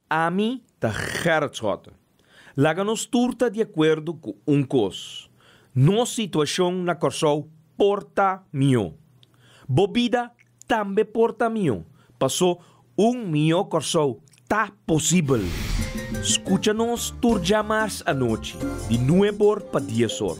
Ami ta Gerrit Schotte. Laga nos tur ta di akuerdo ku un kos, nos situashon na Kòrsou por ta mihó. Bo bida tambe por ta mihó, pasó un mihó Kòrsou ta posibel. Skucha nos tur djamars anochi di nueb'or pa dies'or,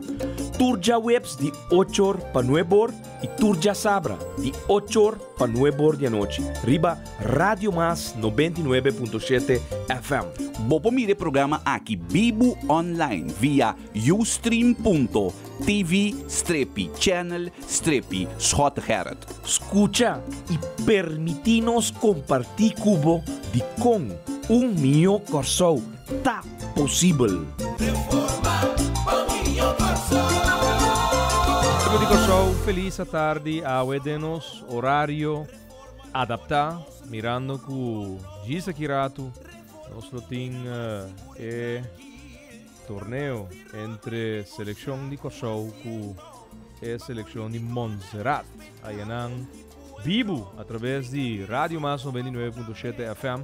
tur djaweps di och'or pa nueb'or i tur djasabra di och'or pa nueb'or di anochi riba Radio Mas 99.7 FM. Bo por mira e programa aki bibu online via ustream.tv strepi channel strepi Schottegerrit. Skucha i permití nos kompartí ku bo dikon un mihó Kòrsou ta posibel. Pueblo di Kòrsou, felis atardi awe den nos orario adaptá, mirando ku djis aki ratu nos lo tin e torneo entre selekshon di Kòrsou ku e selekshon di Montserrat. Ayanan bibu a traves di Radio Mas 99.7 FM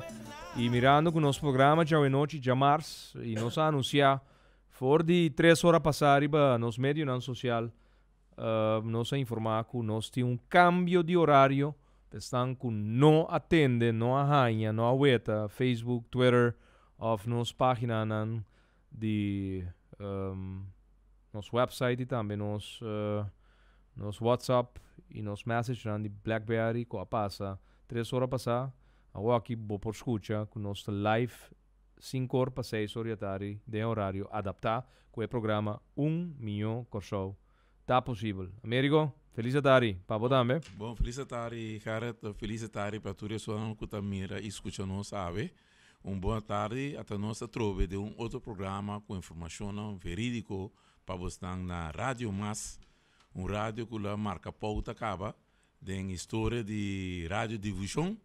i mirando ku nos programa djawe nochi djamars i nos a anunsiá for di 3 ora pasá riba nos medionan sosial. Nos a informá ku nos tin un kambio di orario. Esnan ku no a tende, no a haña, no a weta Facebook, Twitter òf nos páginanan di nos website i tambe nos WhatsApp i nos messagenan di BlackBerry ku a pasa 3 ora pasá. Awor aki bo por skucha ku nos ta live 5 or pa 6 or di atardi den orario adaptá ku e programa Un Mihó Kòrsou Ta Posibel. Amerigo, felis atardi. Pa bo tambe. Bon, felis atardi, Gerrit. Felis atardi pa tur esnan ku ta mira i skucha nos awe. Un bon atardi. Ata nos atrobe den un otro programa ku informashonnan verídiko pa bosnan na Radio Mas, un radio ku lo a marka pouta kaba den historia di radiodifushon.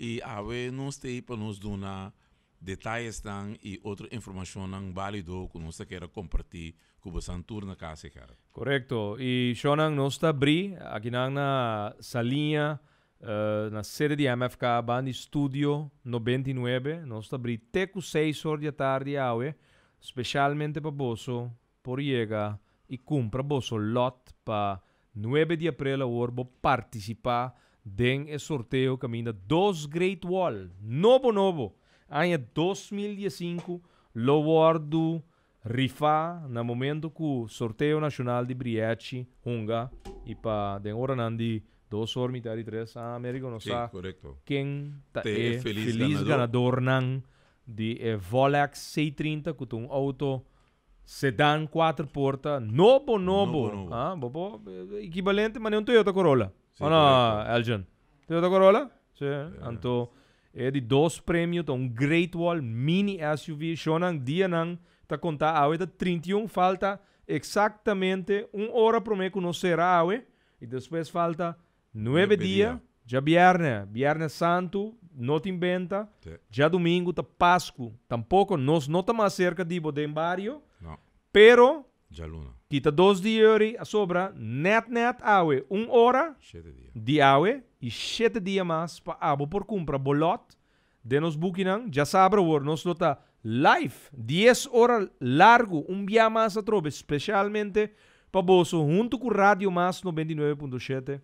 I awe nos ta ei pa nos duna detayesnan i otro informashonnan válido ku nos ta kere kompartí ku bosan tur na kas, Gerrit. Korekto. I shonnan, nos ta brí akinan na Saliña, na sede di MFK, banda di Studio 99. Nos ta brí te ku 6 or di atardi awe, spesialmente pa boso por yega i kumpra boso lot pa 9 di aprel awor bo partisipá den e sorteo kaminda dos Great Wall nobo nobo aña 2015 lo wòrdu rifá na momento ku sorteo nashonal di Briechi hunga i pa den oranan di 2 or mitar di 3, ah, Amerigo, no sa ken ta Te e felis felis ganador. Ganadornan di e Volex C30 ku ta un outo sedan 4 porta nobo nobo. Nobo, nobo. Ah, bobo ekivalente manera un Toyota Corolla. Sí, Oh, no, korekto. Elgin. Toyota Corolla? Sí. Anto e di dos premio ta un Great Wall mini SUV. Shonnan, dianan ta konta. Awe ta 31, falta eksaktamente un ora promé ku nos sera awe i despues falta 9 9 dia. Dia. Djabièrnè, Bièrnè Santu, no tin benta. Djadumingu ta Pasku. Tampoko nos no ta mas serka di bo den bario. No. Pero Djaluna. kita 2 dia a sobra net net awe un ora 7 dia. Di awe i 7 dia mas pa abo por kumpra bo lot den nos bukinan. Djasabra awor nos lo ta live 10 ora largu un dia mas atrobe spesialmente pa boso huntu ku Radio Mas 99.7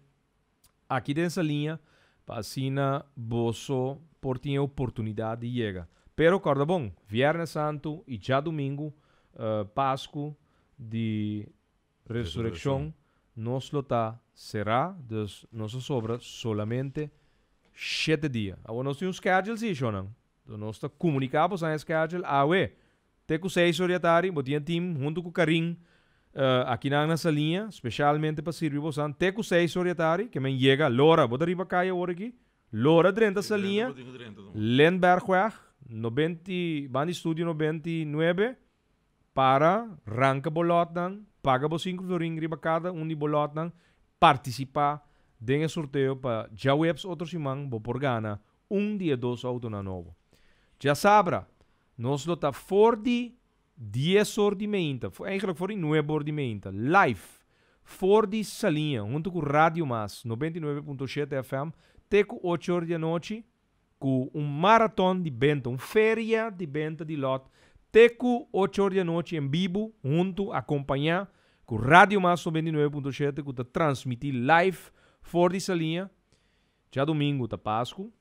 aki den Saliña pa asina boso por tin oportunidat di yega. Pero kòrda bon, Bièrnè Santu i djadumingu, Pasku di Resurekshon, nos lo ta será, dus nos a sobra solamente 7 dia. Awor nos tin un schedule si, shonnan. Nos ta komuniká boso e schedule awe. Te ku 6 or di atardi, bo tin team huntu ku Karin aki na Saliña, spesialmente pa sirbi boso. Te ku 6 or di atardi, ke men yega, lora, bo ta riba kaya awor aki, lora drenta Saliña, Lindbergweg, 90, banda di Studio 99, para ranka bo lotnan, paga bo 5 florin riba kada un di bo lotnan, partisipá den e sorteo pa djaweps otro siman bo por gana un di e dos outonan nobo. Djasabra, nos lo ta for di 10 or di meinta, eigenlijk for di 9 or di meinta, live, for di Saliña, huntu ku Radio Mas, 99.7 FM, te ku 8 or di anochi. Ku un maraton di benta, un feria di benta di lòt te ku ocho or di anochi en bibu huntu akompañá ku Radio Mas 99.7 ku ta transmití live for di Saliña. Djadumingu ta Pasku,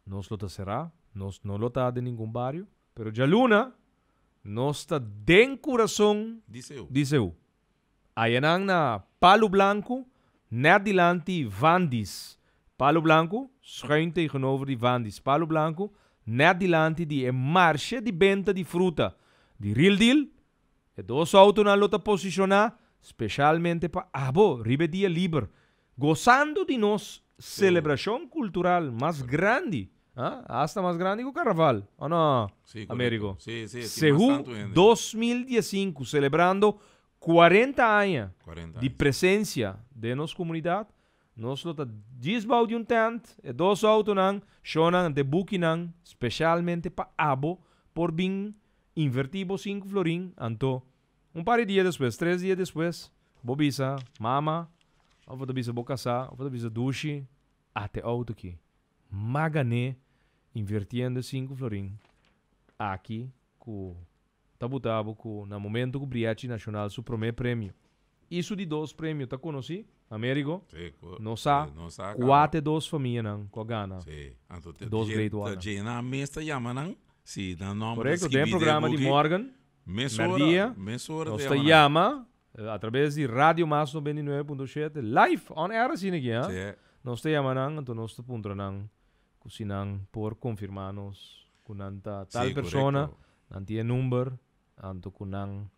nos lo ta será, nos no lo ta den ningun bario, pero djaluna nos ta den kurason di Seú. Ayanan na Palu Blanku, nèt dilanti Vandis. Palu Blanku, schuin tegenover di Vandis. Palu Blanku, nèt dilanti di e marshe di benta di fruta di Real Deal. E dos outonan lo ta posishoná speshalmente pa abo riba e dia liber, gosando di nos selebrashon kultural mas grandi, hasta mas grandi ku Karnaval, o no, Amerigo? Sehu 2015, selebrando 40 aña di presensia den nos komunidat, nos lo ta djis bou di un tènt, e dos outonan, shownan, ante bukinan, speshalmente pa abo por bin invertí bo sinku florin, anto un par di dia despues, tres dia despues, bo bisa mama, òf bo ta bisa bo kasá, òf bo ta bisa dushi, ate outo aki. M'a gané invertiendo e sinku florin aki ku ta buta bo ku na momento ku Briachi Nacional su promé premio i su di dos premio ta konosí, Amerigo, no sa kua ta e dos famianan ku a gana dos Great One-nan. Korekto, den e programa di morgen, mèrdia, nos ta yama a traves di Radio Mas 99.7 live on air asina aki, ha? Nos ta yama nan, anto nos ta puntra nan ku si nan por konfirmá nos ku nan ta tal persona, nan tin e number, anto ku nan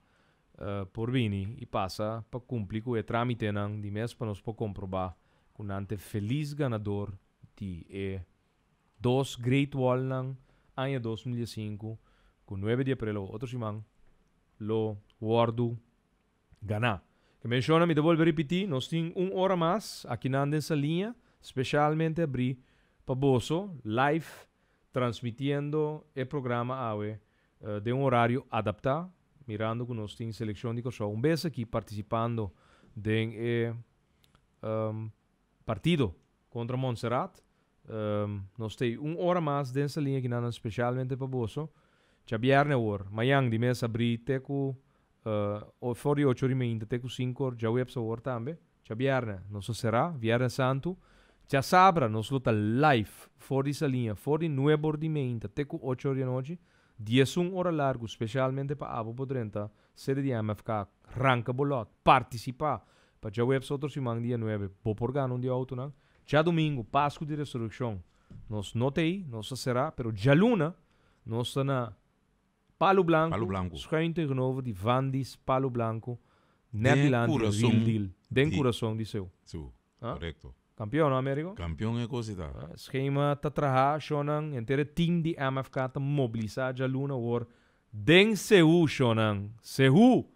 por bini i pasa pa kumpli ku e trámitenan di mes pa nos por komprobá ku nan ta e felis ganador di e dos Great Wallnan aña 2015 ku nuebe di aprel o otro siman lo wòrdu ganá. Ke menshona mi ta bolbe ripití, nos tin un ora mas akinan den Saliña, speshalmente abrí pa boso, live, transmitiendo e programa awe den un horario adaptá, mirando ku nos tin selekshon di Kòrsou un bes aki partisipando den e partido kontra Montserrat. Nos ta ei un ora mas den Saliña akinan speshalmente pa boso. Djabièrnè awor, mañan di mes abrí te ku For di ocho ora i meinta te ku sinku or djaweps awor tambe. Djabièrnè nos ta será, Vièrnè Santu. Djasabra nos lo ta live for di Saliña for di nuebe or di meinta te ku ocho or di anochi. 11 ora largu spesialmente pa abo por drenta sede di MFK, ranka bo lòt, partisipá pa djaweps otro siman dia nuebe bo por gana un di outonan. Djadumingu, Pasku di Resurekshon, nos no ta ei, nos ta será, pero djaluna nos ta na Palu Blanku, Palu Blanku. schuin tegenover di Vandy's Palu Blanku, net Den dilanti kurason Real Deal, den di kurason di Seu. Seu, Ah? korekto. Kampion, no Amerigo? Kampion e kos ta. Ah, Schema ta traha, shownan, henter e team di MFK ta mobilisa djaluna awor den Seú, shownan. Seú!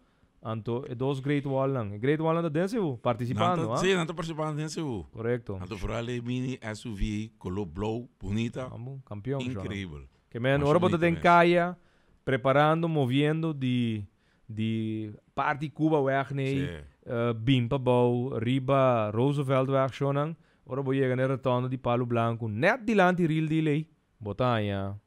Anto e dos Great Wallnan. E Great Wallnan ta den Seú, Nan partisipando, ta, ah? sí, nan ta partisipando den Seú. Korekto. Anto vooral e mini SUV koló blou, bunita, Amo, kampion, shownan. inkreibel. Ke men Masha ora bo ta bunita den mes. kaya preparando, moviendo di di parti Cubaweg nei Sí. bin pa bou riba Rooseveltweg shownan, ora bo yega na e rotonda di Palu Blanku net dilanti Real Deal ei, bo ta haña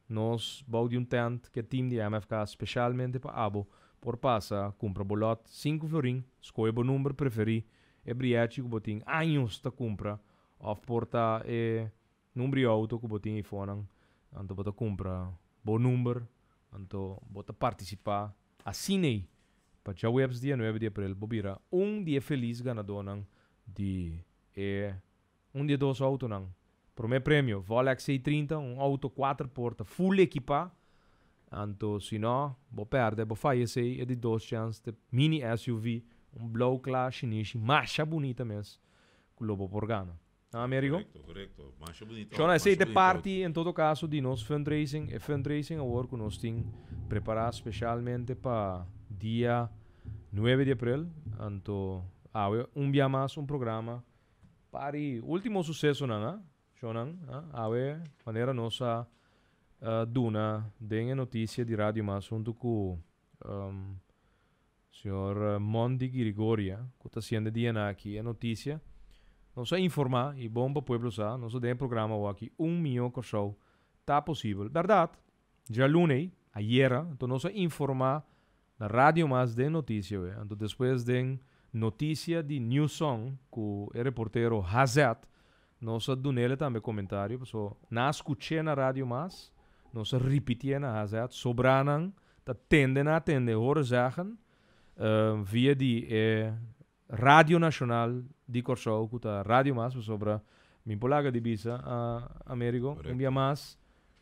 nos bou di un tent ku e team di MFK speshalmente pa abo por pasa kumpra bo lòt sinku florin, skohe bo number preferí, e brièchi ku bo tin años ta kumpra òf por ta e Number di auto ku bo tin eifonan, anto bo ta kumpra bo number, anto bo ta partisipá asina ei pa djaweps dia nuebe di aprel bo bira un di e felis ganadónan di e un di e dos autonan. Promé premio, Volex C30, un auto kuater porta full ekipá, anto si no bo pèrdè bo faya esei, e di dos chèns ta mini SUV, un blou kla shinishi masha bunita mes ku lo bo por gana. Ah, Amerigo? Korekto, korekto. Masha bunito. Shona, esei masha ta bunito. parti en todo caso di nos fundraising. E fundraising awor ku nos tin prepará spesialmente pa dia 9 di aprel. Anto awe un bia mas un programa pari ultimo susesonan, ah, shonnan, ah, awe manera nos a duna den e notisia di Radio Mas huntu ku Señor Mondi Girigoria, ku ta siendo e dianan aki e notisia. Nos a informá i bon pa pueblo sa, nos a den e programa awaki Un Mihó Kòrsou Ta Posibel. Bèrdat, djaluna ei, ayera, anto nos a informá na Radio Mas den notisia we, anto despues den notisia di New Song ku e reportero Hazet, nos a dun'ele tambe komentario, paso nan a skuch'é na Radio Mas, nos a ripitié na Hazet, sobranan ta tende nan a tende horen zeggen, via di e Radio Nashonal di Kòrsou ku ta Radio Mas pasobra mi por laga di bisa Amerigo un bia mas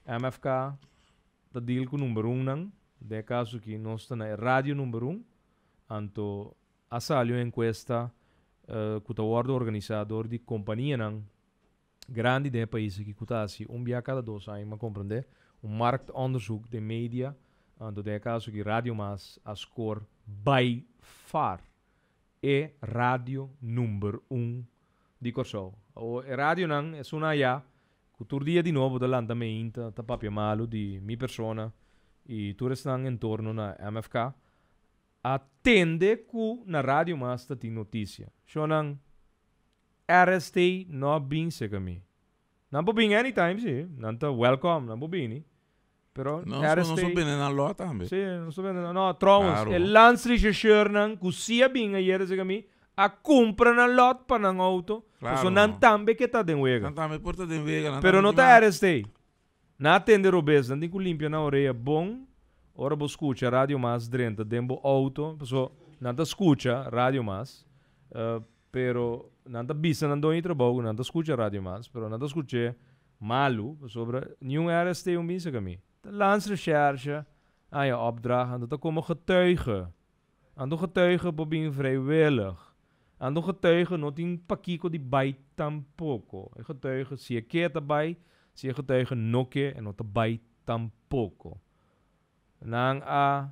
MFK ta deal ku number un nan den e kaso aki nos ta na e radio number un anto a sali un enkuesta ku ta wòrdu organisá dor di kompanianan grandi den e pais aki ku ta hasi un bia kada dos aña, mi a komprendé, un marktonderzoek den media, anto den e kaso aki Radio Mas a skor by far e radio number un di Kòrsou. Awor e radionan esun aya ku tur dia di nobo ta lanta meinta ta papia malu di mi persona i tur esnan entorno na MFK a tende ku na Radio Mas ta tin notisia. Shonnan. RST no a bin cerca mi. Nan por bin anytime si, nan ta welcome, nan por bini. Pero No, RST... nos a bende nan lot tambe. Si, nos a bende nan. No, trouwens, Claro. e landsrechercheur-nan cu si a bin ayer cerca mi, a cumpra nan lot pa nan auto. Claro. Pasobra nan tambe ke ta den wega. Nan tambe por ta den wega. Nan Pero tambe no tin ta mas. RST. Nan a tende robes, nan tin cu limpia nan orea bon ora bo scucha Radio Mas drenta den bo auto, pasobra nan ta scucha Radio Mas. Pero nan ta bisa nan doño di trabou ku nan ta skucha radio mas, pero nan ta skuch'é malu, pasobra niun RST un bin saka mi. Ta landsrecherche haña opdracht, anto ta komo getuige. Anto getuige por bin vrijwillig. Anto getuige no tin pakiko di bai tampoko. E getuige si e ke ta bai, si e getuige no ke e no ta bai tampoko. Nan a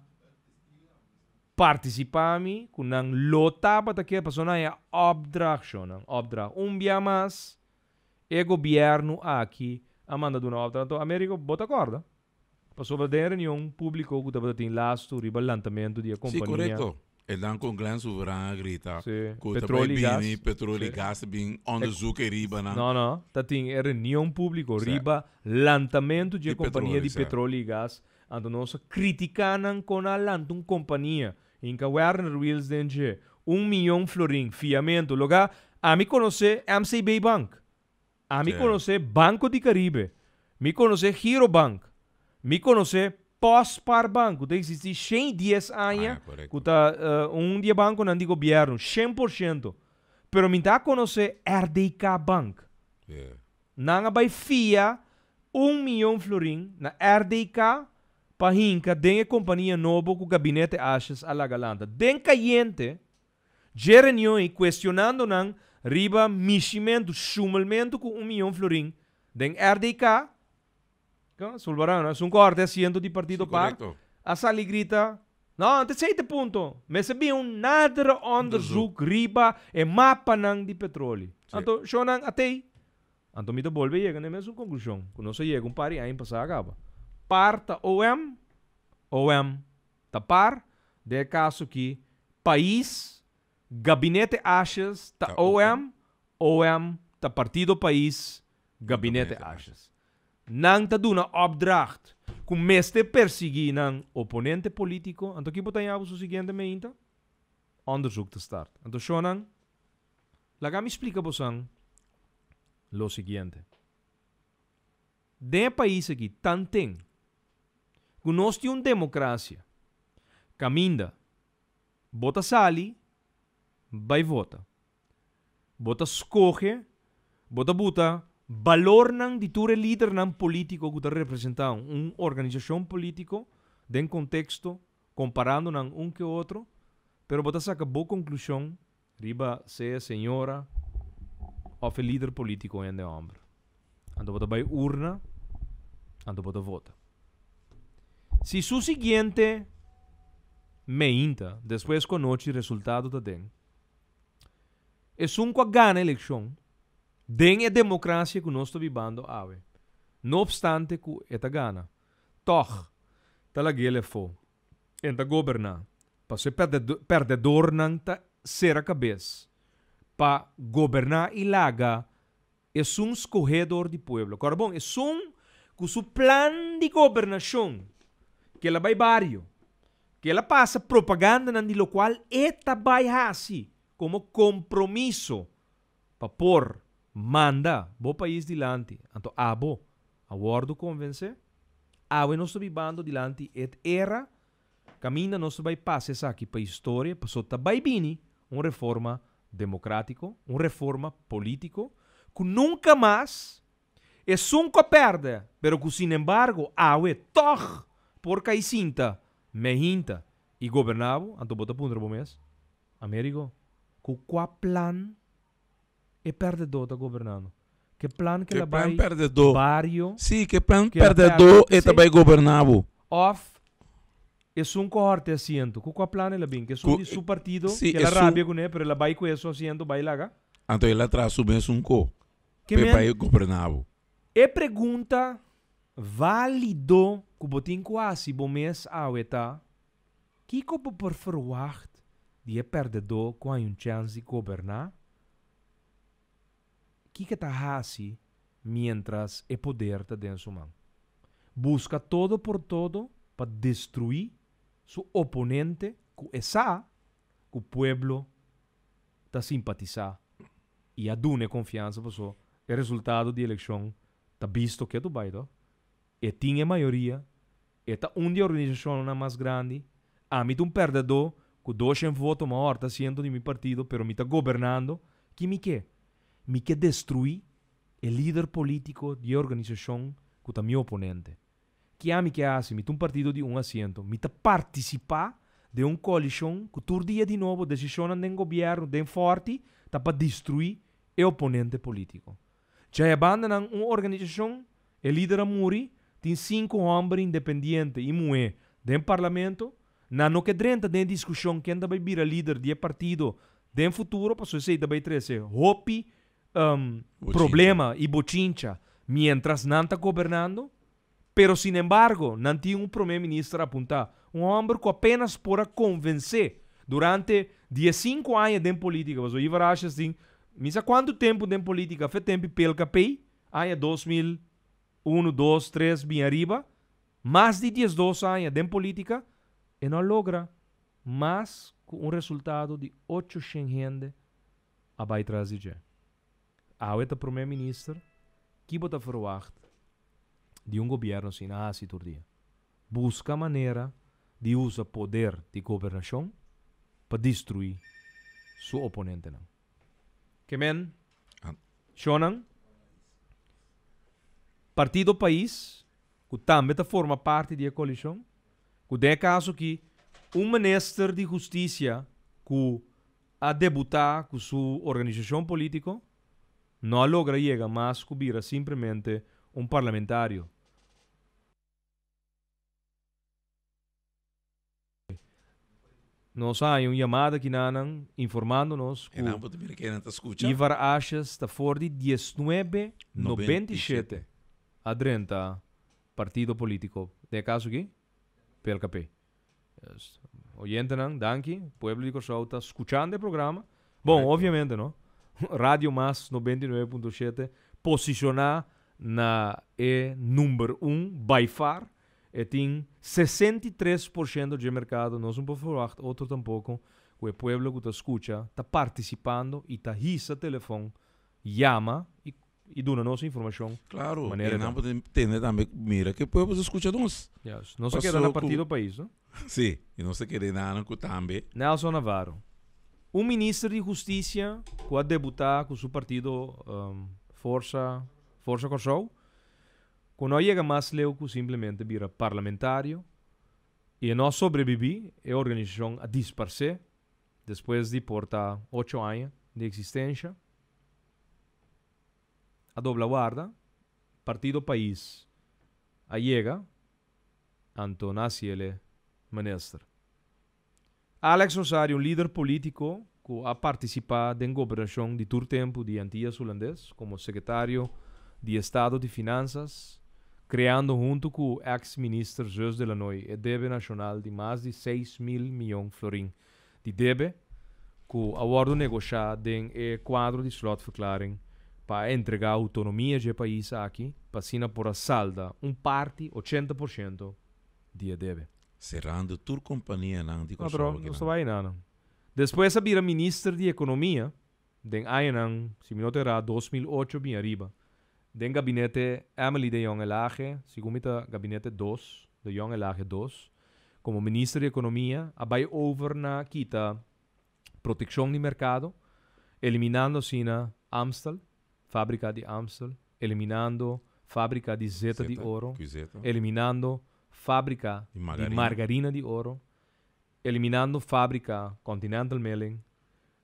partisipá mi ku nan lo tabata ke pasobra nan a opdracht shon nan opdracht un bia mas e gobièrnu aki a manda duna opdracht anto Americo bo ta kòrda pasobra den e reunion públiko ku tabata tin lastu riba lantamentu di e Sí, kompania korekto. E dan con Glenn Souverain a grita Sí, cu ta petrol bay y gas. bini petrol y Sí. gas bin onderzoek e riba nan. No, no, ta tin e reunion publico Sí. riba lantamento dje Di compania petroli, di sí. petrol y gas, anto nos a critica nan con a lanta un compania, hinca Werner Wiels den dje, un miyon florin, fiamento, loga ami conoce MCB Bank, ami Sí. conoce Banco di Caribe, mi conoce Girobank, Mi konosé Postspaarbank ku ta eksistí 110 aña, ku ta un di e bankonan di gobièrnu, 100%. Pero mi ta konosé RDK Bank. Nan a bai fia un miyon florin na RDK pa hinka den e kompania nobo ku Gabinete Asjes a laga lanta. Den kayente, dje reunion ei kuestionando nan riba mishimentu, shumelmentu ku un miyon florin den RDK, Sulbarán, esun ku a asiento di partido Sí, par, correcto. a sali grita, No, antes ei te punto. Mester bin un nadere onderzoek riba e mapanan di petroli. Sí. Anto, shownan a tei. Anto mi ta bolbe yega na e mesun konklushon ku nos a yega un par di aña pasá kaba. Par ta OM, OM ta par, den e kaso ki pais, Gabinete Asjes ta Ta OM, OM ta Partido Pais, Gabinete Gabinete Asjes. Nan ta duna opdracht ku mester persiguí nan oponente polítiko. Anto ki bo ta haña bo su siguiente meinta? Onderzoek ta start. Anto shonnan, laga mi splika bosan lo siguiente. Den e pais aki tanten ku nos tin un demokrasia kaminda bo ta sali bai vota. Bo ta skohe, bo ta buta balornan di tur e lidernan polítiko ku ta representá un organisashon polítiko den konteksto, komparando nan un ke otro, pero bo ta saka bo konklushon riba sea señora òf e lider polítiko hende hòmber. Anto bo ta bai urna, anto bo ta vota. Si su siguiente meinta, despues ku anochi resultado ta den, Esun ku a gana elekshon den e demokrasia ku nos ta bibando awe, no opstante ku e ta gana, tòg ta lag'el efó en ta goberná, pasobra e pèrdedornan ta sera kabes. Pa goberná i laga esun skohé dor di pueblo. Kòrda bon, esun ku su plan di gobernashon ku el a bai bario, ku el a pasa propagandanan di lokual e ta bai hasi komo kompromiso pa por manda bo pais dilanti, anto abo a wòrdu konvensé. Awe nos ta bibando dilanti et era Kaminda nos ta bai pasa esaki pa historia paso ta bai bini un reforma demokratiko, un reforma politiko ku nunka mas esun ku a pèrdè pero ku sinembargo awe tòg por kai sinta mehinta i goberná bo, anto bo ta puntra bo mes, Amerigo, ku kua plan e pèrdèdó ta gobernando? Ke plan ke Ke la plan bai pèrdèdó? bario Sí, ke plan ke la pèrdè? pèrdèdó e ta P'esei. bai goberná bo? Òf esun ku hòrta e asiento, ku kua plan el a bin? Ke esun Ku di su partido sí, ke el a esun. rabia kuné, pero el a bai ku esun asiento bai laga? Anto el a traha su mesun ko Ke p'e men? bai goberná bo. E pregunta válido ku bo tin ku hasi bo mes awe ta, Kiko bo por ferwagt di e pèrdèdó ku haña un chèns di goberná? Kiko e ta hasi miéntras e poder ta den su man? Buska todo por todo pa destruí su oponente ku e sa ku pueblo ta simpatisá i a duna e konfiansa paso e resultado di elekshon ta bisto ketu bai to. E tin e mayoria, e ta un di e organisashonnan mas grandi. Ami ta un pèrdèdó ku doshen voto m'a hòrta asiento di mi partido pero mi ta gobernando. Ki mi ke? Mi ke destruí e lider polítiko di e organisashon ku ta mi oponente. Ki ami ke hasi? Mi ta un partido di un asiento. Mi ta partisipá den un koalishon ku tur dia di nobo desishonnan den gobièrnu den fòrti ta pa destruí e oponente polítiko. Djaya bandanan un organisashon, e lider a muri, tin sinku hòmber independiente i muhé den parlamento. Nan no ke drenta den e diskushon ken ta bai bira lider di e partido den futuro pasobra esei ta bai trese hopi problema i bochincha mientras nan ta gobernando. Pero sinembargo nan tin un prome minister apuntá, un hòmber ku apenas por a konvensé durante diesinku aña den polítika, pasobra Ivar Asjes tin mi sa kuantu tempu den polítika, fe tempu PLKP, aña 2001, dos, tres bin ariba, mas di 12 aña den polítika, e no a logra mas ku un resultado di 800 hende a bai tras di dje. Awe ta prome minister, ki bo ta verwagt di un gobierno asina a haci tur dia? Busca manera di usa poder di gobernacion pa destrui su oponentenan. Ke men, shonnan, Partido Pais, cu tambe ta forma parti di e coalicion, cu den e caso aki un minister di husticia cu a debutá ku su organisashon polítiko, no a logra yega mas ku bira simplemente un parlamentario. Nos a haña un yamada kinanan informando nos ku E nan por ta mira ken nan ta skucha. Ivar Asjes ta for di 1997 a drenta partido polítiko, den e kaso aki, PLKP. Oyentenan, danki. Pueblo di Kòrsou ta skuchando e programa. Bon, obviamente no. Radio Mas 99.7 posishoná na e number un by far. E tin 63% dje merkado. Nos no por ferwagt otro tampoko ku e pueblo ku ta skucha ta partisipando i ta hisa telefòn, yama i i duna nos informashon Claro, manera e nan ta. por tende tambe mira ke pueblo ta skucha nos. Juist. Nos a keda na Paso ku Partido Pais, no? Sí, i nos a keda na ku tambe. Nelson Navarro, un minister di hustisia ku a debutá ku su partido Forsa Forsa Kòrsou, ku no a yega mas leu ku simplemente bira parlamentario i e no a sobrebibí, e organisashon a disparsé despues di por ta ocho aña di eksistensha. A dobla warda, Partido Pais a yega, anto na hasiele minister. Alex Rosario, un lider politico cu a participa den gobernacion di tur tempo di Antillas Hulandes como secretario di Estado di Finanzas, creando hunto cu ex minister Zeus de Lanoy e debe nacional di mas di 6000 miyon florin di debe. Ku a wòrdu negoshá den e kuadro di slotverklaring pa a entregá outonomia dje pais aki pa asina por a salda un parti, 80%, di e debe. Serando tur kompanianan di No, pero Kòrsou nos ta akinan. bai einan. Despues a bira minister di Ekonomia den añanan, si mi no ta erá, 2008 bin ariba. Den gabinete Emily de Jong Elhage, segun mi ta gabinete dos, de Jong Elhage dos, komo minister di Ekonomia a bai over na kita protekshon di merkado, eliminando asina Amstel, fábrika di Amstel, eliminando fábrika di zeta di Zeta, oro, Kuzeta. eliminando fábrika Di di margarina. margarina di oro, eliminando fábrika Continental Milling,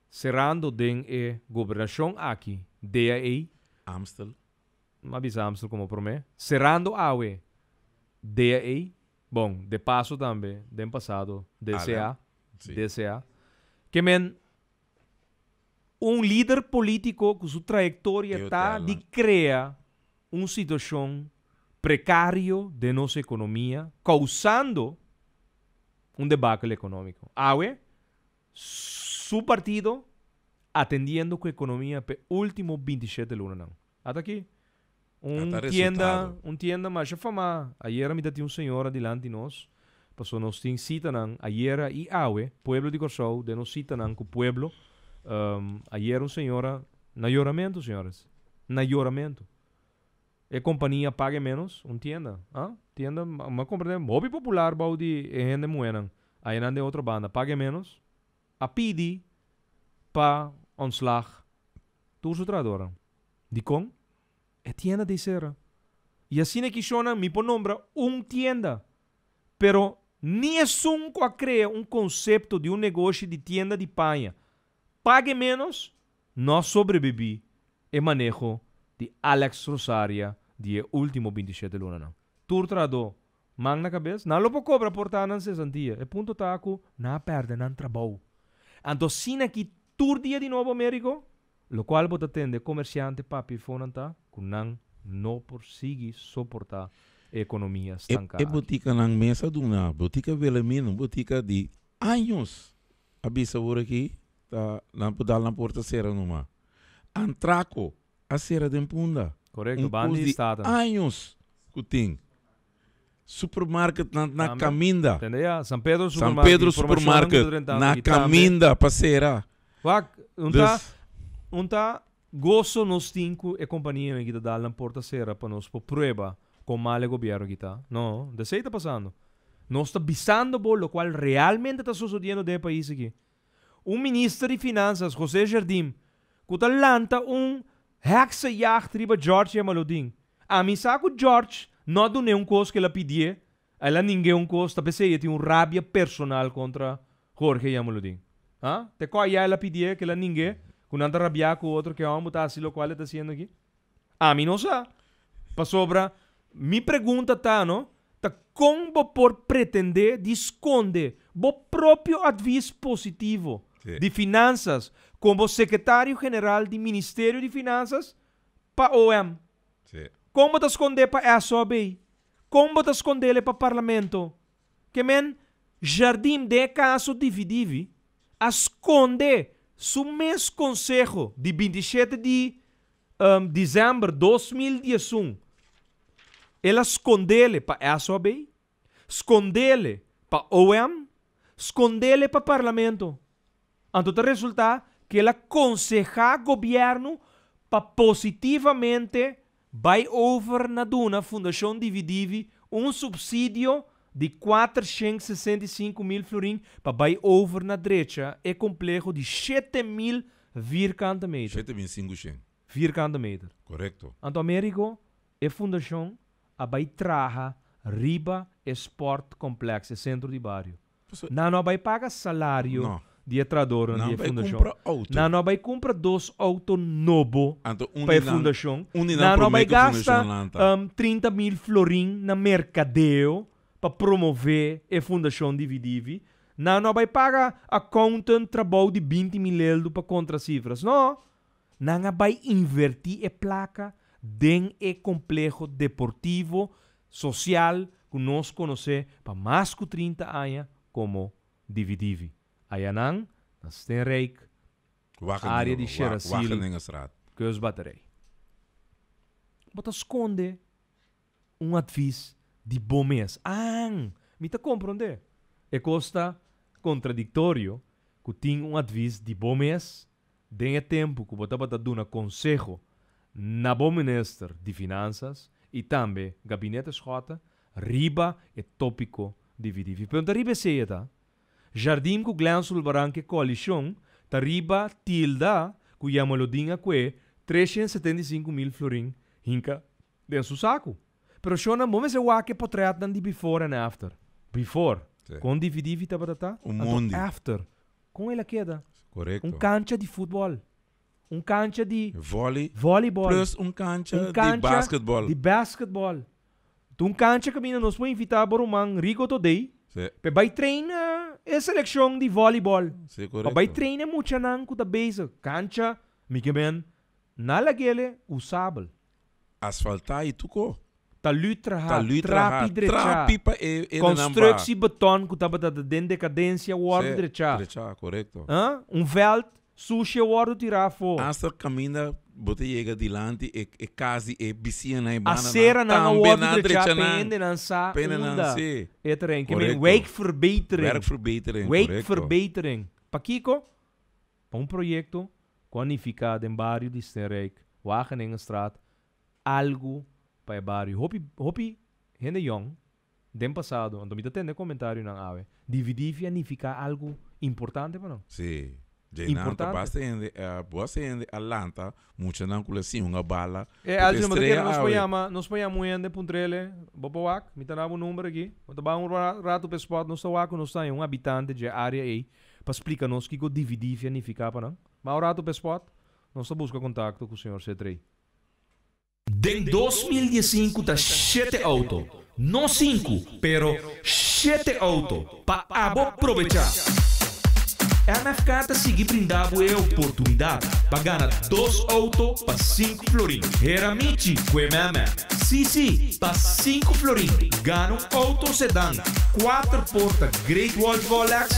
serando den e gobernashon aki DAE, Amstel. m'a bisa Amstel komo promé, serando awe DAE, bon, de paso tambe den pasado DCA, Ala. Sí. DCA, ke men un lider polítiko ku su trayektoria E ta hotelnan. di krea un situashon prekario den nos ekonomia, kousando un debakel ekonómiko. Awe, su partido atendiendo ku ekonomia p'e último 27 lunanan. Ata aki. Un Ata tienda, resultado. un tienda masha famá. Ayera mi ta tin un señora dilanti nos. Paso nos tin sitanan ayera i awe, pueblo di Kòrsou, den nos sitanan ku pueblo. Ayera un señora na yoramentu, señores. Na yoramentu. E kompania Pague Menos, un tienda, ah, tienda, m'a komprendé, hopi popular bou di e hende muhénan. Ayanan den otro banda, Pague Menos a pidi pa ontslag tur su trahadornan. Dikon? E tienda ta sera. I asina ki shonnan mi por nombra un tienda. Pero ni esun ku a krea un konsepto di un negoshi di tienda di paña Pague Menos no a sobrebibí e maneho di Alex Rosaria di e último 27 lunanan. Tur trahadó man na kabes, nan lo por kobra por ta nan sesantia. E punto ta ku nan a pèrdè nan trabou. Anto asina ki tur dia di nobo Américo, lokual bo ta tende komersiante papia i fonan ta ku nan no por sigui soportá e ekonomia E, stanká e aki. botikanan mes a duna, botika Wilhelmina, un botika di años, a bisa awor aki ta nan por dal nan porta sera numa. Antraco a sera den Punda. Korekto, Un banda kos di di Staten. años ku tin. Supermarket na, na Tambe. kaminda. Tende ya, San Pedro San Supermarket, Pedro informashonnan ku ta Supermarket drentando na aki tambe. kaminda pa sera. Wak, un ta, Dus, un ta goso nos tin ku e kompanianan ki ta dal nan porta sera pa nos por prueba kon mal e gobièrnu ki ta. No, de esei ta pasando. Nos ta bisando bo lokual realmente ta sosodiendo den e pais aki. Un minister di Finansas, José Jardim, ku ta lanta un heksenjacht riba George Jamaloodin. Ami sa ku George no a dun'é un kos ku el a pidié, el a ning'é un kos, ta p'esei e tin un rabia personal kontra Jorge Jamaloodin. Ha? Te kò ya el a pidié ku el a ning'é, ku nan ta rabiá ku otro, ke hòmber ta hasi lokual e ta hasiendo aki? Ami no sa. Pasobra mi pregunta ta, no, ta kon bo por pretendé di skonde bo propio advis positivo di Finansas komo Sekretario General di Ministerio di Finansas pa OM? Kon bo ta skondé pa SOB? Kon bo ta skondele pa Parlamento? Ke men Jardim den e kaso Dividivi a skonde su mes konseho di 27 di December 2011, el a skondele pa SOB, skondele pa OM, skondele pa Parlamento. Anto ta resulta ku el a konsehá gobièrnu pa positivamente bai over na duna Fundashon Dividivi un supsidio di 465 mil florin pa bai over na drecha e kompleho di 7000 vierkante meter. 7500. Vierkante meter. Korekto. Anto Americo, e fundashon a bai traha riba e sport complex, e sentro di bario. Nan no a bai paga salario No. di e trahadornan Nan di e bai fundashon. kumpra auto. Nan no a bai kumpra dos auto nobo Anto un pa e di nan, fundashon. un di nan Nan no a promé bai ku fundashon gasta lanta. 30 mil florin na merkadeo pa promové e fundashon Dividivi. Nan no a bai paga accountant trabou di 20 mil eldo pa kontra sifras. No. Nan a bai invertí e plaka den e kompleho deportivo, sosial ku nos konosé pa mas ku 30 aña komo Dividivi. Ayanan na Steenrijk. Área di Sherasil. Wageningenstraat. Kustbatterij. Bo ta skonde un advis di bo mes. An, mi ta komprondé. E kos ta kontradiktorio ku tin un advis di bo mes den e tempu ku bo tabata duna konseho na bo minister di Finansas i tambe Gabinete Schotte riba e tópiko di VDV. Pero no ta riba esei e ta. Jardim ku Glenn Sulbaran ke koalishon ta riba tilda ku Jamaloodin a kue 375 mil florin hinka den su saku. Pero shonnan bo mester wak e potretnan di before and after. Before, kon Divi Divi tabata ta, Un anto mondi. after, kon el a keda. Korekto. Un kancha di futbòl, un kancha di Volley. volleyball. Plus un kancha Un di kancha basketball. di basketball. Ta un kancha kaminda nos por invitá bo ruman Rico Todey Sí. pa e bai traina e selekshon di volleyball. Sí, Pa bai korekto. traina e muchanan ku ta bezig. Kancha, mi ke men, na lag'ele usabel. Asfaltá i tuko. Talud trahá, Talud trahá, trapi drechá. Trapi pa e e nan ba. Constructie beton ku tabata ta den dekadensia wòrdu Sí, drechá. Drechá, korekto. Ah, un vèlt sushi a wòrdu tirá afó. Asta kaminda bo ta yega dilanti e e kas di e bisiñanan e bandanan Aseranan a tambe wòrdu nan a drechá drecha pa nan. hendenan sa Pa hendenan, unda sí. e terren. Ke men Korekto. wijkverbetering. Werkverbetering, korekto. Wijkverbetering. Pakiko? Pa un proyekto ku a nifiká den bario di Steenrijk, Wageningenstraat, algu pa e bario. Hopi, hopi hende yòn den pasado, anto mi ta tende komentarionan awe, Dividivi a nifiká algu importante pa nan. Sí. Dje nan ta Importante. basta hende, basta hende a lanta, muchanan ku la sin hunga bala, E ku ta Algio, mi ta kere estrea nos por awe. yama, nos por yama un hende puntr'ele, bo por wak? Mi ta na bo number aki. Bo ta baha un ratu p'e spot, nos ta wak ku nos ta haña un habitante dje área ei pa splika nos kiko Dividivi a nifiká pa nan. Baha un ratu p'e spot, nos ta buska kontakto ku señor Cetrey. Den 2015 ta shete auto, no sinku, pero shete auto pa abo probechá. MFK ta sigui brinda bo e oportunidat pa gana dos auto pa sinku florin. Hera Michi ku e meme. Sí sí, pa sinku florin gana un auto sedan kuater porta Great Wall Volex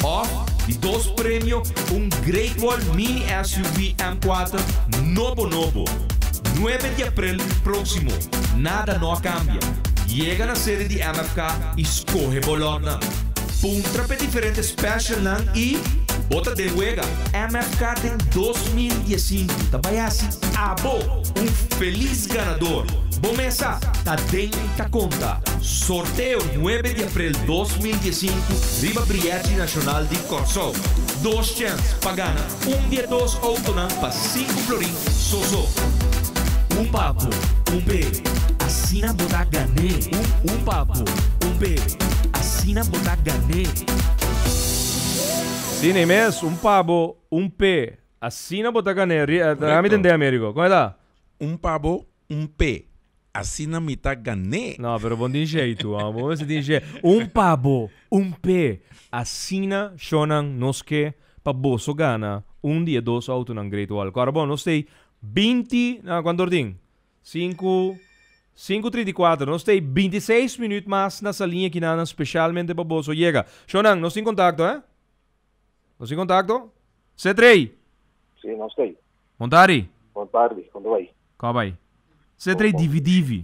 òf di dos premio un Great Wall Mini SUV M kuater nobo nobo. Nuebe di aprel próksimo. Nada no a kambia. Yega na sede di MFK i skohe bo lòtnan. Puntra p'e diferente specialnan i bo ta den wega. MFK den 2015 ta bai hasi abo un felis ganador. Bo mesa ta den ta konta. Sorteo nuebe di aprel 2015 riba Brièchi Nashonal di Kòrsou. Dos chèns pa gana un di e dos outonan pa sinku florin so so. Un pa bo, un p'e, asina bo ta gan'é. Un un pa bo, un p'e, asina bo ta gan'é. Sí, nei mes, un pa bo, un p'e, asina bo ta gan'é. Ri, eh, mi tendé, Americo. Kon e ta? Un pa bo, un p'e, asina mi ta gan'é. No, pero bon tin jeitu, ah, bo mester tin jeitu. Un pa bo, un p'e, asina shonnan nos ke pa boso gana un di e dos autonan Great Wall. Kòrda bon, nos tei 20, na kuantu or tin? Sinku, sinku trinta i kuater. Nos tei 26 minüt mas na saliña kinanan speshalmente pa boso yega. Shonnan, nos tin kontakto, eh? Nos tin kontakto? Setrei! Sí, nos tei. Bon tardi. Bon tardi, kon ta bai? Kon a bai? Setrei Divi Divi.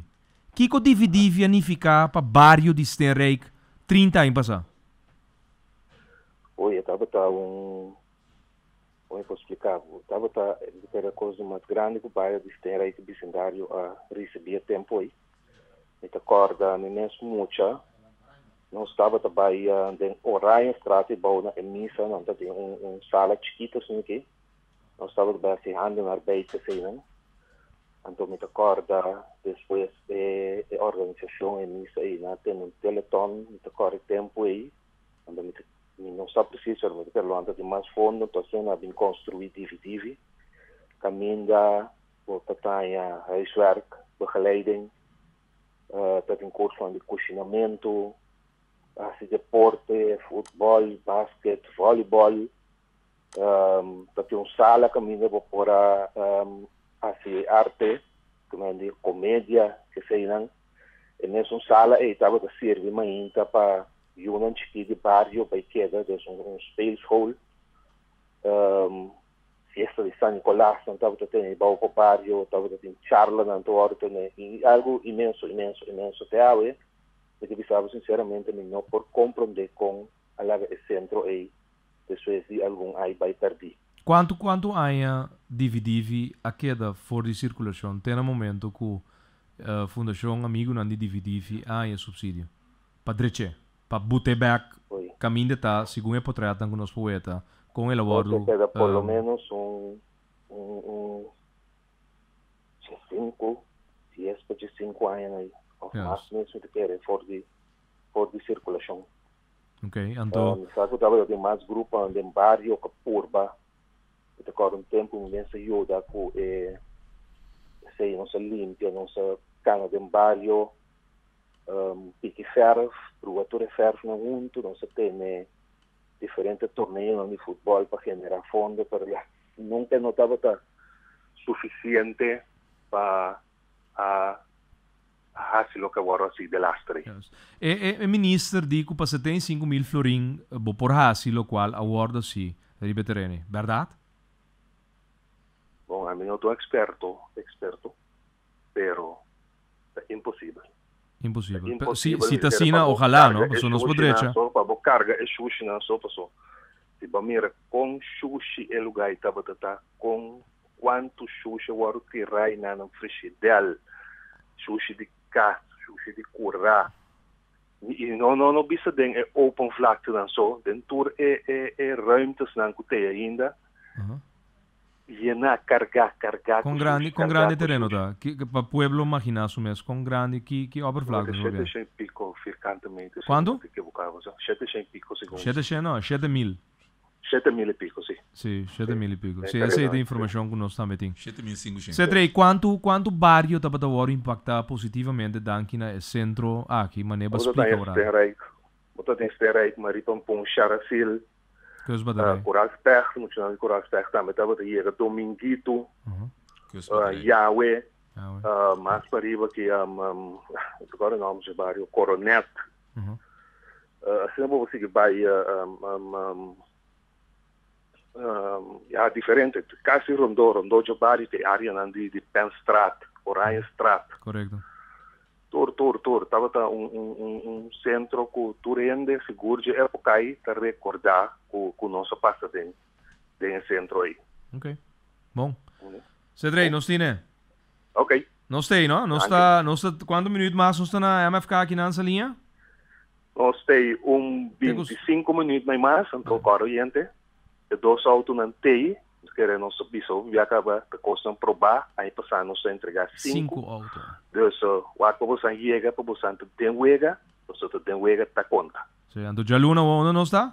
Kiko Divi Divi a nifiká pa bario di Steenrijk 30 aña pasá? Oye, tabata un, kon mi por splika bo? Tabata e kos di mas grandi ku bario di Steenrijk i bisindario a risibí e tempu ei. Mi ta kòrda mi mes mucha, nos tabata bai den Oranjestraat ei bou na e misa, nan ta tin un sala chikitu asin aki. Nos tabata bai hasi handenarbeid eseinan. Anto mi ta kòrda despues e e organisashon e misa ei nan a tene un teleton, mi ta kòrda e tempu ei, anto mi ta mi no sa presis pero mi ta kere lo anto tin mas fondo entonces nan a bin konstruí divi divi kaminda bo ta taña huiswerk, begeleiding, ta tin kursonan di kushinamentu, hasi deporte, futbòl, basket, vòlibòl. Ta tin un sala kaminda bo por a hasi arte, di komedia, keseinan. E mesun sala ei tabata sirbi mainta pa yunan chikí di bario bai keda, dus un speelschool. Fiesta di San Nicolas nan tabata tene bou pa bario, tabata tin charlanan tur ora tene i algu inmenso, inmenso, inmenso. Te awe mi ta bisa bo sinceramente mi no por comprende con a laga e centro ei despues di algun ai bai perdi. Cuantu cuantu aña Divi Divi a keda for di circulacion te na momento cu Fundacion Amigunan di Divi Divi a haña subsidio pa drech'é, pa but'é bek caminda ta segun e potretnan cu nos por weta con el a wordo. Nos a keda por lo menos un un un sinku, dies pa diesinku aña ahí of mas mes mi ta kere for di for di circulacion. Ok, anto. Mi sa ku tabata tin mas gruponan den bario ku purba. Mi ta kòrda un tempu mi mester yuda ku e esei, nos a limpia, nos a kana den bario, piki fèrf, brua tur e fèrfnan huntu, nos a tene diferente torneonan di futbòl pa generá fondo, pero ya nunka no tabata sufisiente pa a hasi loke awor hasi delastre. Juist. E e e minister di ku pa 75 mil florin bo por hasi lokual a wòrdu hasi riba e tereno ei, bèrdat? Bon, ami no ta un eksperto, eksperto, pero ta imposibel. Ta Imposibel. Pero si imposibel si mi ta kere pa asina, bo ojalá karga no, e pasobra nos por shushinan drecha. so, pa bo karga e shushinan so paso si bo mira kon shushi e lugá ei tabata ta, kon Kuantu shushi a wòrdu tirá i nan frishidèl, shushi di kas, shushi di kurá. I no no no bisa den e open vlaktenan so, den tur e e e ruimtesnan ku t'ei ainda, yená, kargá, kargá ku Kon grandi, shushi, kon kargá grandi ku tereno shushi. ta? Ki pa pueblo maginá su mes, kon grandi, ki ki Bo oppervlakte ta su shete papia? shen piko vierkante meter, si mi Kuantu? no ta ekiboká, 700 i piko segun. 700 no, 7000. 7000 i piko, si. Si, 7000 i piko. Den Si, esei ta kareda, si. informashon ku nos tambe tin. 7500. Cetrey, kuantu kuantu bario tabata wòrdu impaktá positivamente danki na e sentro aki, manera bo a Bo ta splika den ora? Steenrijk, bo ta den Steenrijk, Mariepampon, Charasil, Kustbatterij. Koraal Specht, muchanan di Koraal Specht tambe tabata yega, Dominguito, Kustbatterij. Yahweh, Yahweh. mas pariba ki, no ta kòrda e nòmber di e bario, Coronet. Asina bo por sigui bai ya diferente, kasi rondó, rondó dje bario te areanan di di Penstraat, Oranjestraat. Korekto. Tur, tur, tur. Tabata un un un un sentro ku tur hende sigur dje epoka ei ta rekordá ku ku nos a pasa den den e sentro ei. Ok. Bon. Cedrey, nos tine. Ok. Nos ta ei, no? Nos ta, nos ta, cuanto minuut mas nos ta na MFK aki na Ansaliña? Nos ta ei un 25 minuut mai mas, anto kòrda oyente, e dos outonan t'ei, nos kere nos ta bisa hopi bia kaba ta kosnan probá, aña pasá nos ta entregá sinku. Sinku outo. Dus, wak pa bosan yega pa bosan ta den wega, pasobra ta den wega ta konta. Sí, anto djaluna awor unda nos ta?